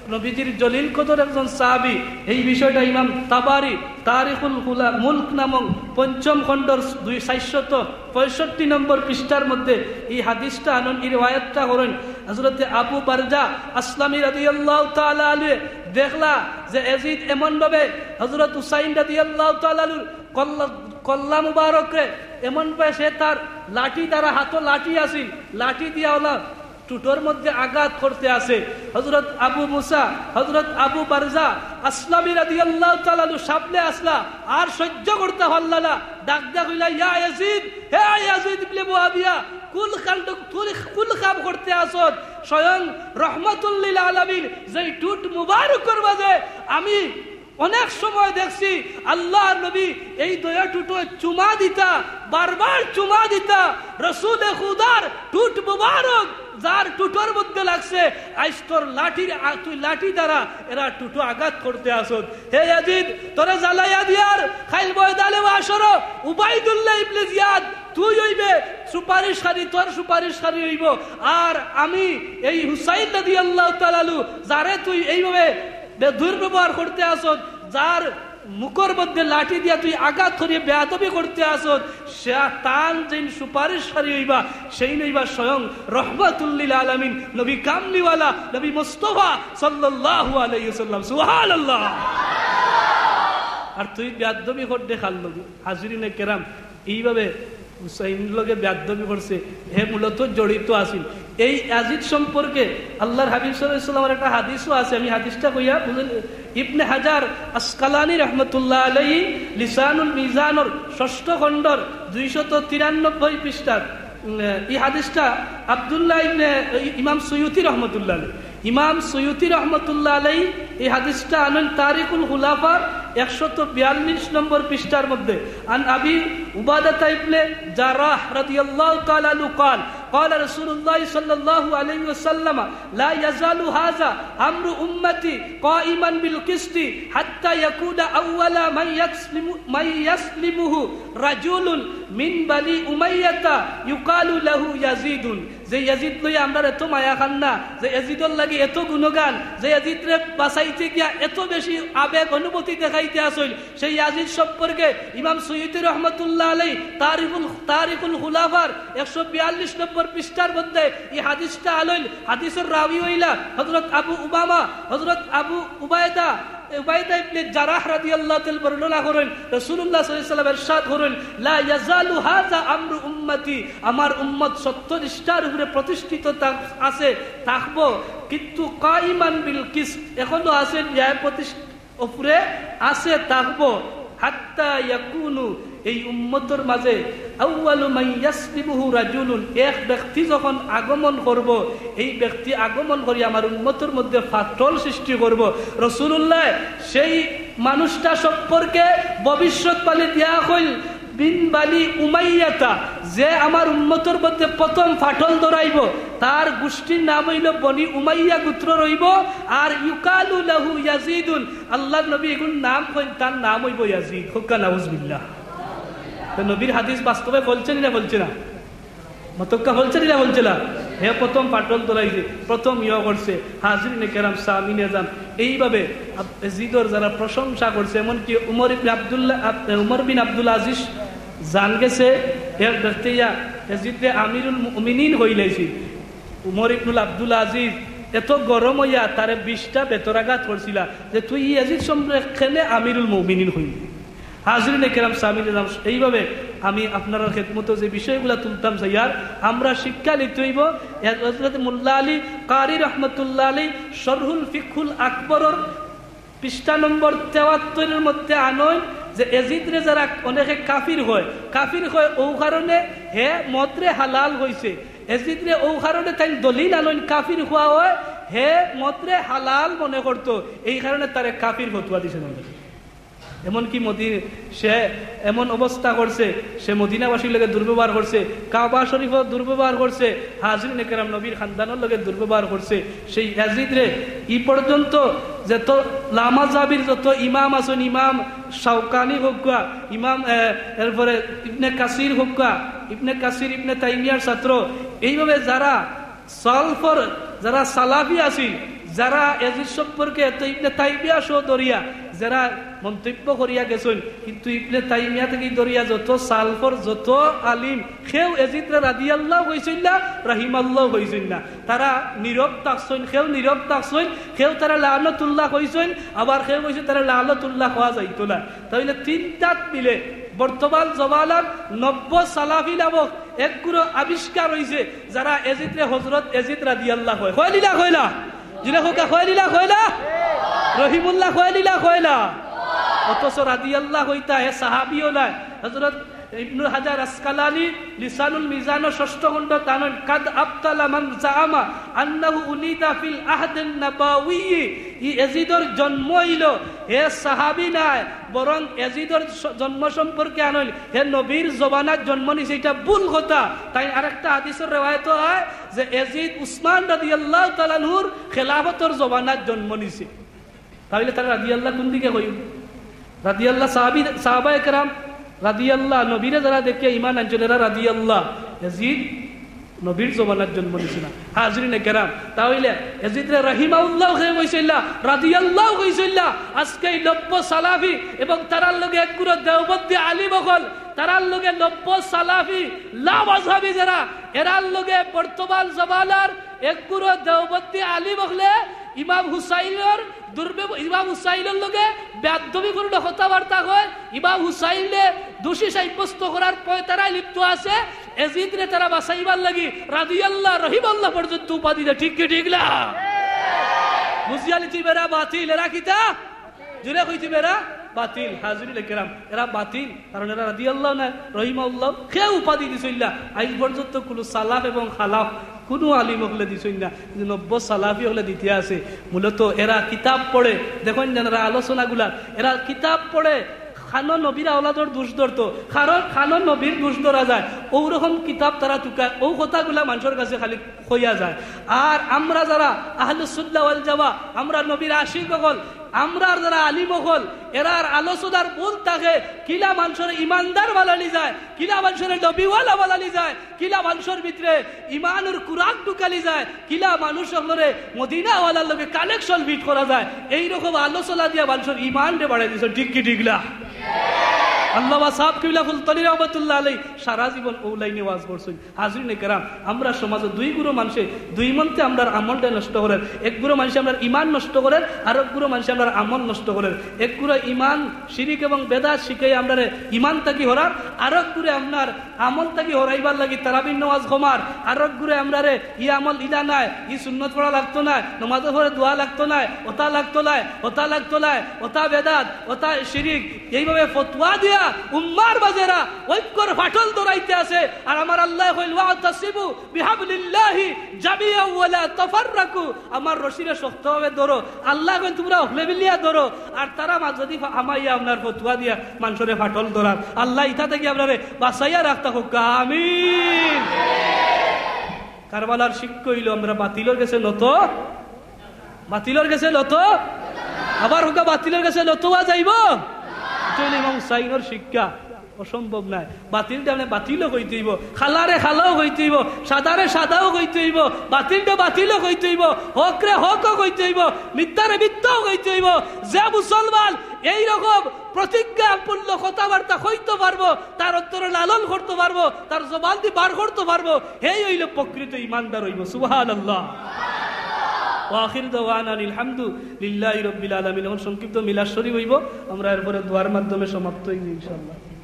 নবীজির জলিল কদর একজন সাহাবী। এই বিষয়টা ইমাম তাবারি তারিখুল হুলা মুলক নামক পঞ্চম খণ্ডর দুই চারশত পঁয়ষট্টি নম্বর পৃষ্ঠার মধ্যে এই হাদিসটা আনন, এই রিওয়ায়াতটা করইন। হযরতে আবু বারজা আসলামী রাদিয়াল্লাহু তাআলা আনহু দেখলা যে এজিদ এমন ভাবে হযরত হুসাইন রাদিয়াল্লাহু তাআলা আনহুর কল্লা, কল্লা মুবারকরে এমন ভাবে সে তার লাঠি দ্বারা, হাতো লাঠি আছিল, লাঠি দিয়া ওলা টুটর মধ্যে আঘাত করতে আছে। হযরত আবু মুসা, হযরত আবু বারজা আসলামী রাদিয়াল্লাহু তাআলা আনহু সামনে আসলা, আর সহ্য করতা পারলা না, ডাক দিয়া কইলা, "ইয়া ইয়াজিদ, হে ইয়াজিদ ইবনে মুআবিয়া, কুন কাণ্ড, তুই কুন কাম করতে আছস? স্বয়ং রহমাতুল লিল আলামিন যেই টুট মুবারকর মাঝে আমি অনেক সময় দেখছি আল্লাহর নবী এই দয়া টুটো চুমা দিতা, বারবার চুমা দিতা। রসুলে খুদার টুট মুবারক যার টুটর মধ্যে লাগছে, আইজ তোর লাঠির আ-, তুই লাঠি দ্বারা এরা টুটো আঘাত করতে আসত। হে ইয়াজিদ, তোরে জ্বালাইয়া দিয়ার খাইল ময়দানে মাশরো উবাইদুল্লাহ ইবনে জিয়াদ তুই অইবে সুপারিশকারী, তোর সুপারিশকারী অইব। আর আমি এই হুসাইন রাদিয়াল্লাহু তাআলা আনহু, যারে তুই এইভাবে বে-, দুর্ব্যবহার করতে আসত, যার মুখর মধ্যে লাঠি দিয়া তুই আঘাত করিয়া বেয়াদবি করতে আসত, সে তান যেইন সুপারিশকারী অইবা, সেইন অইবা স্বয়ং রহমাতুল্লিল আলামিন, নবী কামলিওয়ালা, নবী মুস্তফা সাল্লাল্লাহু আলাইহি ওয়াসাল্লাম। সুবহানাল্লাহ। আর তুই বেয়াদবি করতে খাল নবী। হাজিরিনে কেরাম, এইভাবে হুসাইন লগে বেয়াদবি করছে, হে মূলত জড়িত আছিল। এই ইয়াজিদ সম্পর্কে আল্লাহর হাবিব সাল্লাল্লাহু আলাইহি ওয়াসাল্লামের একটা হাদিসও আছে, আমি হাদিসটা কইয়া বুঝেন। ইবনে হাজার আসকালানী রহমতুল্লাহ আলাইহি লিসানুল মিজানর ষষ্ঠ খণ্ডর দুইশত তিরানব্বই পৃষ্ঠার, উম, এই হাদিসটা আব্দুল্লাহ ইবনে, ইমাম সুয়ুতি রহমতুল্লাহ আলাইহি ইমাম সুয়ুতি রহমতুল্লাহ আলাইহি এই হাদিসটা আনইন তারিখুল খুলাফার একশত বিয়াল্লিশ নম্বর পৃষ্ঠার মধ্যে। আন আবি উবাদাতা ইবনে জারাহ রাদিয়াল্লাহু তাআলা আনহু قال، قال رسول الله صلى الله عليه وسلم، لا يزال هذا أمر أمتي قائما بالقسط حتى يكون أول من يسلم، من يسلمه رجل من بني أمية يقال له يزيد। যে ইয়াজিদ লইয়া আমরার এত মায়া কান্না, যে ইয়াজিদর লাগি এত গুণগান, যে ইয়াজিদরে বাঁচাইতে গিয়া এত বেশি আবেগ অনুভূতি দেখাইতে আসইল, সেই ইয়াজিদ সম্পর্কে ইমাম সুয়ুতি রহমতুল্লাহ আলাইহি তারিখুল, তারিখুল খুলাফার একশো বিয়াল্লিশ নম্বর পৃষ্ঠার মধ্যে এই হাদিসটা আনইল। হাদিসর রাবি অইলা হযরত আবু উমামা, হযরত আবু উবায়দা, উবায়দা ইবনে জারাহ রাদিয়াল্লাহু তাআলা বর্ণনা করইন, রাসূলুল্লাহ সাল্লাল্লাহু আলাইহি ওয়াসাল্লাম ইরশাদ করইন, لا يزال هذا أمر أمتي، আমার উম্মত সত্যনিষ্ঠার উপরে প্রতিষ্ঠিত থাক-, আছে, থাকবো, কিন্তু قائما بالقسط، এখনো আছে ন্যায় প্রতিষ্ঠ-, উপরে আছে, থাকবো, حتى يكون، এই উম্মতর মাঝে أول من يسلمه رجل، এক ব্যক্তি যখন আগমন করব, এই ব্যক্তি আগমন করি আমার উম্মতর মধ্যে ফাটল সৃষ্টি করব। রাসূলুল্লাহ সেই মানুষটা সম্পর্কে ভবিষ্যৎবাণী দিয়া কইল, من بني أمية، যে আমার উম্মতর মধ্যে প্রথম ফাটল ধরাইব, তার গোষ্ঠীর নাম অইল বনি উমাইয়া গোত্র রইব। আর يقال له يزيد، আল্লাহর নবী এগুর নাম কইন, তার নাম অইব ইয়াজিদ। কউক্কা নাউজুবিল্লাহ। তো নবীর হাদিস বাস্তবে ফলছে নি না ফলছে না? মাতউক্কা ফলছে নি না ফলছে না? হে প্রথম ফাটল ধরাইছে, প্রথম ইয়ে করছে। হাজিরিনে কেরাম, সামিনে জান, এইভাবে আব-, ইয়াজিদর যারা প্রশংসা করছে, এমনকি উমর ইবনে আব্দুল্লাহ, আব-, উমর বিন আব্দুল আজিজ জান গেছে, এর দেখতে ইয়া ইয়াজিদরে আমিরুল মুমিনিন কইলাইছে। উমর ইবনুল আব্দুল আজিজ এত গরম অইয়া তারে বিশটা বেতরাঘাত করছিলা যে, "তুই ইয়াজিদ সম্পর্কে কেনে আমিরুল মুমিনিন কইলি?" হাজিরিনে কেরাম, সামিনে জান, এইভাবে আমি আপনারার খেদমতো যে বিষয়গুলা তুলতাম চাইয়ার, আমরা শিক্ষা নিতে অইব। এ হযরত মোল্লা আলী কারি রহমতুল্লাহ আলাইহি শরহুল ফিকহুল আকবরর পৃষ্ঠা নম্বর তেয়াত্তরর মধ্যে আনইন যে এজিদরে যারা অনেকে কাফির কয়, কাফির কয় অউ কারণে হে মদরে হালাল কইছে। এজিদরে অউ কারণে তাইন দলিল আনইন কাফির কওয়া অয়, হে মদরে হালাল মনে করতো, এই কারণে তারে কাফির ফতুয়া দিছে। এমনকি মদি-, সে এমন অবস্থা করছে, সে মদিনাবাসীর লগে দুর্ব্যবহার করছে, কাবা শরীফও দুর্ব্যবহার করছে, হাজিরিনে কেরাম, নবীর খানদানর লগে দুর্ব্যবহার করছে। সেই ইয়াজিদরে ই পর্যন্ত যত লামাজাবির যত ইমাম আছইন, ইমাম শাওকানি কউক্কা, ইমাম, এ, এরপরে ইবনে কাসির কউক্কা, ইবনে কাসির ইবনে তাইমিয়ার ছাত্র, এইভাবে যারা সালফর, যারা সালাফি আছিল, যারা এজিদ সম্পর্কে এত ইবনে তাইমিয়া সহ ধরিয়া যারা মন্তব্য করিয়া গেছইন, কিন্তু ইবনে তাইমিয়া থাকি ধরিয়া যত সালফর, যত আলিম, কেউ এজিদরে রাদিয়াল্লাহু কইছইন না, রাহিমাল্লাহু কইছইন না। তারা নীরব থাকছইন, কেউ নীরব থাকছইন, কেউ তারা লানতুল্লাহ কইছইন, আবার কেউ কইছইন তারা লানতুল্লাহ কওয়া যাইতো না। তাইলে তিনটাত মিলে বর্তমান জমানার নব্য সালাফি নামক একগুলো আবিষ্কার হইছে, যারা এজিদরে হযরত এজিদ রাদিয়াল্লাহু কয়। কয়নি না কয় না? জুরে কউক্কা, কয়নি না কয় না? রহিমুল্লাহ কয়নি না কয় না? অথচ রাদিয়াল্লাহু কইতা হে সাহাবিও নায়। হযরত ইবনুল হাজার আসকালানি লিসানুল মিজানর ষষ্ঠ খণ্ডত আনইন, "কাদ আবতালা মান জাআমা আন্নাহু উলিদা ফিল আহদিন নাবাউয়্যি।" ই এজিদর জন্ম অইলো, হে সাহাবি নায়, বরং এজিদর স-, জন্ম সম্পর্কে আনইন, হে নবীর জমানাত জন্ম নিছে, ইটা ভুল কথা। তাইন আরেকটা হাদিসর রেওয়ায়েত অয় যে এজিদ উসমান রাদিয়াল্লাহু তাআলা আনহুর খেলাফতর জমানাত জন্ম নিছে। তাইলে তারা রাদিয়াল্লাহ কুন দিকে কইন? রাদিয়াল্লাহ সাহাবী, সাহাবায়ে কেরাম রাদিয়াল্লাহ, নবীরে যারা দেখিয়া ঈমান আনছইন, এরা রাদিয়াল্লাহ, এজিদ নবীর জমানাত জন্ম নিছে না। হাজিরিনে কেরাম, তাইলে এজিদরে রাহিমাহুল্লাহ কেউ কইছইন না, রাদিয়াল্লাহু কইছইন না। আজকে এই নব্য সালাফি এবং তারার লগে একগুলো দেওবন্দি আলিম অকল, তারার লগে নব্য সালাফি, লামাযহাবি যারা, এরার লগে বর্তমান জমানার একগুলো দেওবন্দি আলিম অকলে ইমাম হুসাইনর দুর্ব্যব-, ইমাম হুসাইনর লগে বেয়াদবিপূর্ণ কথাবার্তা কয়, ইমাম হুসাইনরে দোষী সাব্যস্ত করার পয়তারায় লিপ্ত আছে, এজিদরে তারা বাঁচাইবার লাগি রাদিয়াল্লাহ, রহিমাল্লাহ পর্যন্ত উপাধি দেয়। ঠিক কি ঠিক না? বুঝিয়া লিছি বেরা বাতিল, এরা কিতা? জুরে কইছি বেরা বাতিল। হাজিরিনে কেরাম, এরা বাতিল, কারণ এরা রাদিয়াল্লাহু নায়, রহিমাহুল্লাহ, কেউ উপাধি দিছইন না। আইজ পর্যন্ত কুনু সালাফ এবং খালাফ কুনু আলিম অকলে দিছইন না, কিন্তু নব্য সালাফি অকলে দিতে আছে। মূলত এরা কিতাব পড়ে, দেখইন যেন এরা আলোচনাগুলা, এরা কিতাব পড়ে, খানো নবীর আওলাদর দোষ ধরতো, কারণ খানো নবীর দোষ ধরা যায়, ওরকম কিতাব তারা তুকায়, ও কথাগুলা মানষর কাছে খালি কইয়া যায়। আর আমরা যারা আহলুস সুন্নাহ ওয়াল জামাত, আমরা নবীর আশিক অকল, আমরার যারা আলিম অকল, এরার আলোচনার মূল থাকে কিলা মানষরে ইমানদার বানানি যায়, কিলা মানষরে নবীওয়ালা বানানি যায়, কিলা মানষর ভিতরে ইমানর কুরাক ঢুকানি যায়, কিলা মানুষ অকলরে মদিনাওয়ালার লগে connection fit করা যায়। এইরকম আলোচনা দিয়া মানষর ইমানরে বাড়াই দিছইন। ঠিক কি ঠিক না? আল্লামা সাহেব কিবলা ফুলতলি রহমতুল্লাহ আলাই সারা জীবন ও লাইনে ওয়াজ করছইন। হাজিরিনে কেরাম, আমরা সমাজো দুই গুরু মানষে দুই মন্তে আমরার আমলটা নষ্ট করের। এক গুরু মানষে আমরার ইমান নষ্ট করের, আর এক গুরু মানষে আমরার আমল নষ্ট করের। এক গুরু ইমান, শিরিক এবং বেদাত শিখাই আমরারে ইমান থাকি হরার, আর এক গুরু আমরার আমল থাকি হরাইবার লাগি তারাবির নামাজ কমার, আর এক গুরু আমরারে ই আমল ইলা নায়, ই সুন্নত পড়া লাগতো নায়, নামাজর পরে দোয়া লাগতো নায়, ওতা লাগতো নায়, ওতা লাগতো নায়, ওতা বেদাত, ওতা শিরিক, এইভাবে ফতোয়া দিয়া উম্মার মাঝে এরা ঐক্যর ফাটল ধরাইতে আছে। আর আমার আল্লায় কইল, "ওয়াতাসিমু বিহাবলিল্লাহি জামিআ ওয়ালা তাফাররাকু।" আমার রশিরে শক্তভাবে ধরো। আল্লায় কইন, "তুমরা হকলে মিলিয়া ধরো।" আর তারা মা যদি ফা-, হামাইয়া আপনার ফতোয়া দিয়া মানষরে ফাটল ধরার, আল্লায় ইতা থাকি আপনারে বাঁচাইয়া রাখতা কউক্কা। আমিন। কারবালার শিক্ষা অইলো আমরা বাতিলর গেছে নত, বাতিলর গেছে নত, আবার কউক্কা বাতিলর গেছে নত অওয়া যাইবো? ইটা অইলো ইমাম হুসাইনর শিক্ষা। অসম্ভব নায়। বাতিলরে বাতিলও কইতে অইবো, কালারে কালাও কইতে অইবো, সাদারে সাদাও কইতে অইবো, বাতিলরে বাতিলও কইতে অইবো, হকরে হকও কইতে অইবো, মিথ্যারে মিথ্যাও কইতে অইবো। যে মুসলমান এইরকম প্রতিজ্ঞাপূর্ণ কথাবার্তা কইতো পারবো, তার অন্তরে লালন করতো পারবো, তার জবান দি বার করতো পারবো, হেই অইলো প্রকৃত ইমানদার অইবো। সুবহানাল্লাহ। ওয়া আখির দাওয়ানা আনিল হামদু লিল্লাহি রাব্বিল আলামিন। এখন সংক্ষিপ্ত মিলাদ শরীফ অইবো, আমরা এরপরে দোয়ার মাধ্যমে সমাপ্ত অইবো ইনশাআল্লাহ।